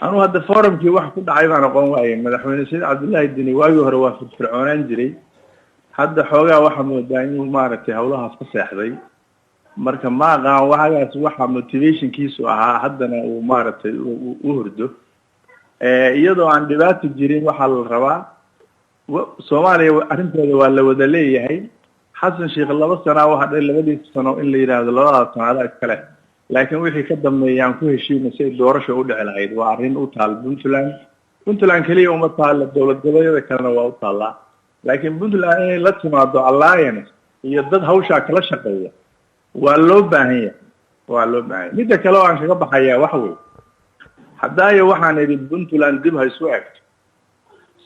Anugu hadda forumkii wax ku dhacay baan aqoon waayey. Madaxweyne Saciid Cabdullaahi Deni waagii hore waa firfircoonaan jiray, hadda xoogaa waxaa moodaa inuu maaragtay hawlahaas ka seexday. Marka ma aqaan waxagaas waxa motivationkiisu ahaa haddana uu maaragtay u hurdo iyadoo aan dhibaato jirin. Waxaa la rabaa, Soomaaliya arrinteeda waa la wada leeyahay. Xasan Sheikh 2 sanaa u hadhay, labadiis sano in la yidhaahdo labadaas sano adaa iskale, laakiin wixii ka dambeeya aan ku heshiino si ay doorasha u dhici lahayd. Waa arrin u taal Puntland. Puntland keliya uma taalla, dowlad goboleedyada kalena waa u taallaa, laakiin Puntland inay la timaado alliance iyo dad hawshaa kala shaqeeya waa loo baahan yahay, waa loo baahan yahay. Midda kale oo aan kaga baxayaa waxa wey, haddaayo waxaan idhi Puntland dib ha isu egto.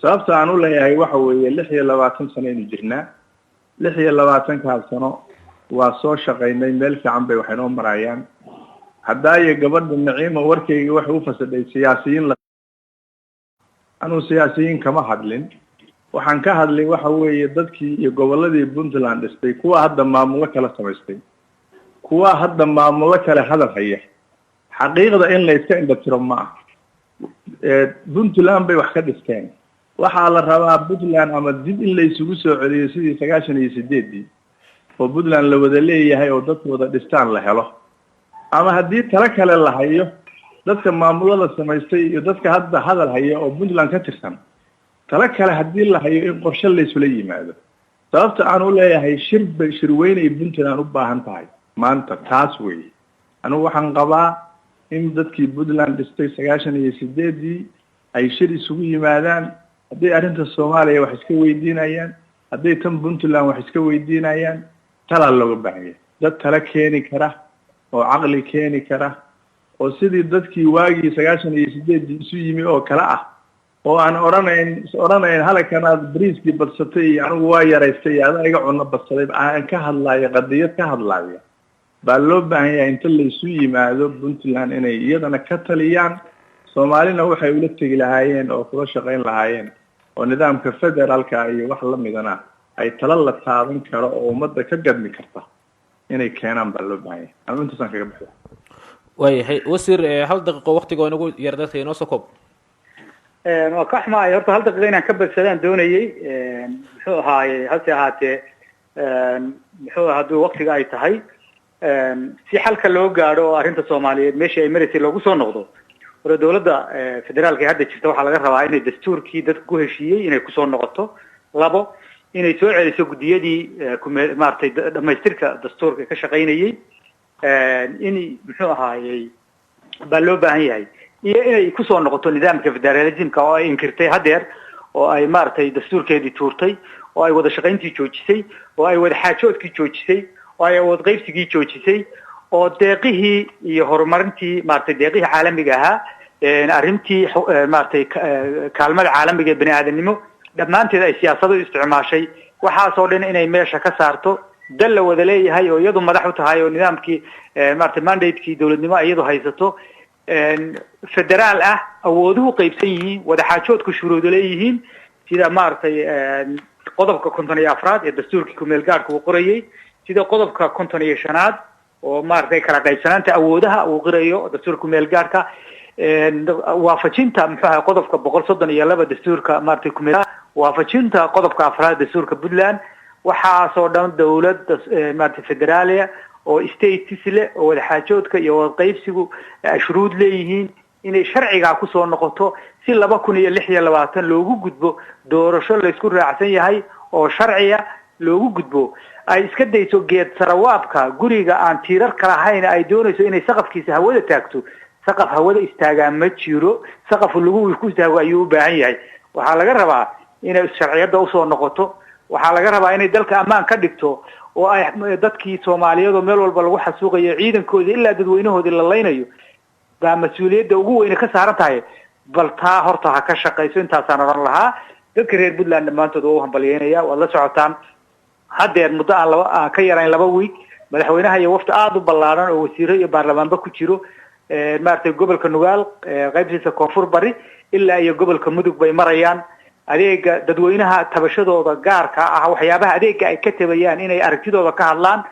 Sababta aan u leeyahay waxa weeye, 26 sano aynu jirnaa. 26-kaas sano waa soo shaqaynay, meel fiican bay waxay noo marayaan. Haddaayo gabadha Naciima warkayga waxay u fasidhay siyaasiyiin la. Anuu siyaasiyiin kama hadlin. Waxaan ka hadlay waxa weeye dadkii iyo gobolladii Puntland dhistay, kuwa hadda maamulo kala samaystay, kuwa hadda maamulo kale hadal haya. Xaqiiqda in la iska indhatiro ma aha. Puntland bay wax ka dhisteen. Waxaa la rabaa Puntland ama dib in la isugu soo celiyo sidii 98-dii oo Puntland la wada leeyahay oo dadku wada dhistaan la helo, ama haddii talo kale la hayo, dadka maamulada samaystay iyo dadka hadda hadal haya oo Puntland ka tirsan, talo kale haddii la hayo, in qorshe laysula yimaado. Sababta aan u leeyahay shirba shirweynay Puntland u baahan tahay maanta taas weeye. Anigu waxaan qabaa in dadkii Puntland dhistay 98-dii ay shir isugu yimaadaan, hadday arrinta Soomaaliya wax iska weydiinayaan, hadday tan Puntland wax iska weydiinayaan. Talaa looga baahan yahay, dad tala keeni kara oo caqli keeni kara, oo sidii dadkii waagii 98-dii isu yimi oo kale ah, oo aan odhanayn is odhanayn halkan aad bariiskii badsatay iyo anigu waa yaraystay iyo adaa iga cunno badsaday, aan ka hadlaayo qadiyad ka hadlaaya baa loo baahan yahay. Inta la isu yimaado Puntland inay iyadana ka taliyaan, Soomaalina waxay ula tegi lahaayeen oo kula shaqayn lahaayeen oo nidaamka federaalka iyo wax lamidana ay tala la taaban karo oo ummadda ka gadmi karta inay keenaan baa loo baahan yahay. Anigu intaasaan kaga baxda. Waayahay wasiir, hal daqiiqo, waqtiga oo inagu yar dadka, inoo soo koob. Waa ka xumahay, horta hal daqiiqa inaan ka badsadaan doonayay, muxuu ahaaye, hase ahaatee muxuu hadduu waqtiga ay tahay, si xalka loo gaadho oo arrinta Soomaaliyeed meeshii ay maraysay loogu soo noqdo, hore dawladda federaalka ee hadda jirta waxaa laga rabaa inay dastuurkii dadka ku heshiiyey inay kusoo noqoto. Labo, inay soo celiso guddiyadii kume maaragtay dhamaystirka dastuurka ka shaqaynayay, in muxuu ahaayey baa loo baahan yahay, iyo inay kusoo noqoto nidaamka federalismka oo ay inkirtay haddeer, oo ay maaragtay dastuurkeedii tuurtay, oo ay wada shaqayntii joojisay, oo ay wada xaajoodkii joojisay, oo ay awood qaybsigii joojisay, oo deeqihii iyo horumarintii maaragtay deeqihii caalamiga ahaa, arrintii maaragtay kaalmada caalamiga ee bani aadamnimo dhammaanteed ay siyaasado isticmaashay. Waxaasoo dhan inay meesha ka saarto, dal la wada leeyahay oo iyadu madax u tahay, oo nidaamkii maaragtay mandate-kii dowladnimo iyadu haysato, federaal ah, awooduhu qaybsan yihiin, wadaxaajoodku shuruudo leeyihiin, sida maaragtay qodobka 54aad ee dastuurkii kumeel gaadhka uu qorayay, sida qodobka 55aad oo maaragtay kala qaybsanaanta awoodaha uu qirayo dastuurka kumeel gaadhka, waafajinta muxuu ahay qodobka 132 dastuurka maaragtay kumeel, waafajinta qodobka afraad dastuurka Puntland. Waxaasoo dhan dawladda maaragtay federaaliya oo states leh oo wadaxaajoodka iyo wada qaybsigu shuruud leeyihiin, inay sharcigaa kusoo noqoto si 2026 loogu gudbo doorasho laysku raacsan yahay oo sharciya loogu gudbo. Ay iska dayso geed sarawaabka guriga aan tiirarka lahayn ay doonayso inay saqafkiisa hawada taagto. Saqaf hawada istaagaa ma jiro, saqaf lagu ku istaago ayuu u baahan yahay. Waxaa laga rabaa inay sharciyadda usoo noqoto. Waxaa laga rabaa inay dalka ammaan ka dhigto, oo ay dadkii Soomaaliyeed oo meel walba lagu xasuuqayo, ciidankoodii ilaa dadweynahoodii la laynayo, baa mas-uuliyadda ugu weyne ka saaran tahay. Bal taa horta ha ka shaqayso. Intaasaan odhan lahaa. Dadka reer Puntland dhammaantood waa u hambalyeynaya. Waad la socotaan, haddeer muddo aan laba aan ka yarayn 2 week, madaxweynaha iyo wafdi aada u ballaaran oo wasiiro iyo baarlamaanba ku jiro, maaragtay gobolka Nugaal qaybtiisa koonfur bari ilaa iyo gobolka Mudug bay marayaan. Adeega dadweynaha, tabashadooda gaarka ah, waxyaabaha adeega ay ka tabayaan, inay aragtidooda ka hadlaan,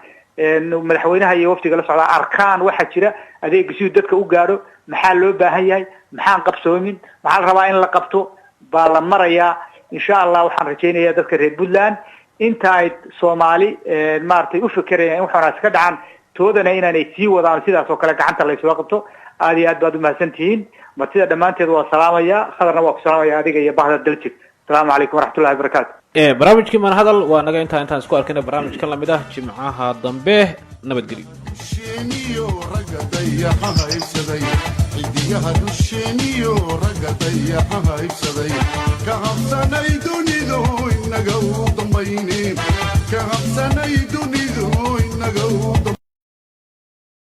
madaxweynaha iyo wafdiga la socdaa arkaan waxaa jira, adeega siduu dadka u gaadho, maxaa loo baahan yahay, maxaan qabsoomin, maxaa la rabaa in la qabto, baa la marayaa. Insha Allah waxaan rajaynayaa dadka reer Puntland inta ay Soomaali maaragtay u fekerayaan in waxoonaas ka dhacaan, toodana inaanay sii wadaan sidaas oo kale gacanta laysula qabto. Aad iyo aad baad umahadsan tihiin. Martida dhammaanteed waa salaamaya. Khadarna waa ku salaamaya, adiga iyo bahda Daljir. Asalaamu calaykum waraxmatullahi wabarakaatu. Barnaamijkii Manhadal waa naga intaa. Intaan isku arkayna barnaamijkan lamid ah jimcaha dambe, nabadgelyo. Dusheeniyo ragga dayaxa haybsaday, xidigaha dusheeniyo ragga dayaxa haybsaday ka.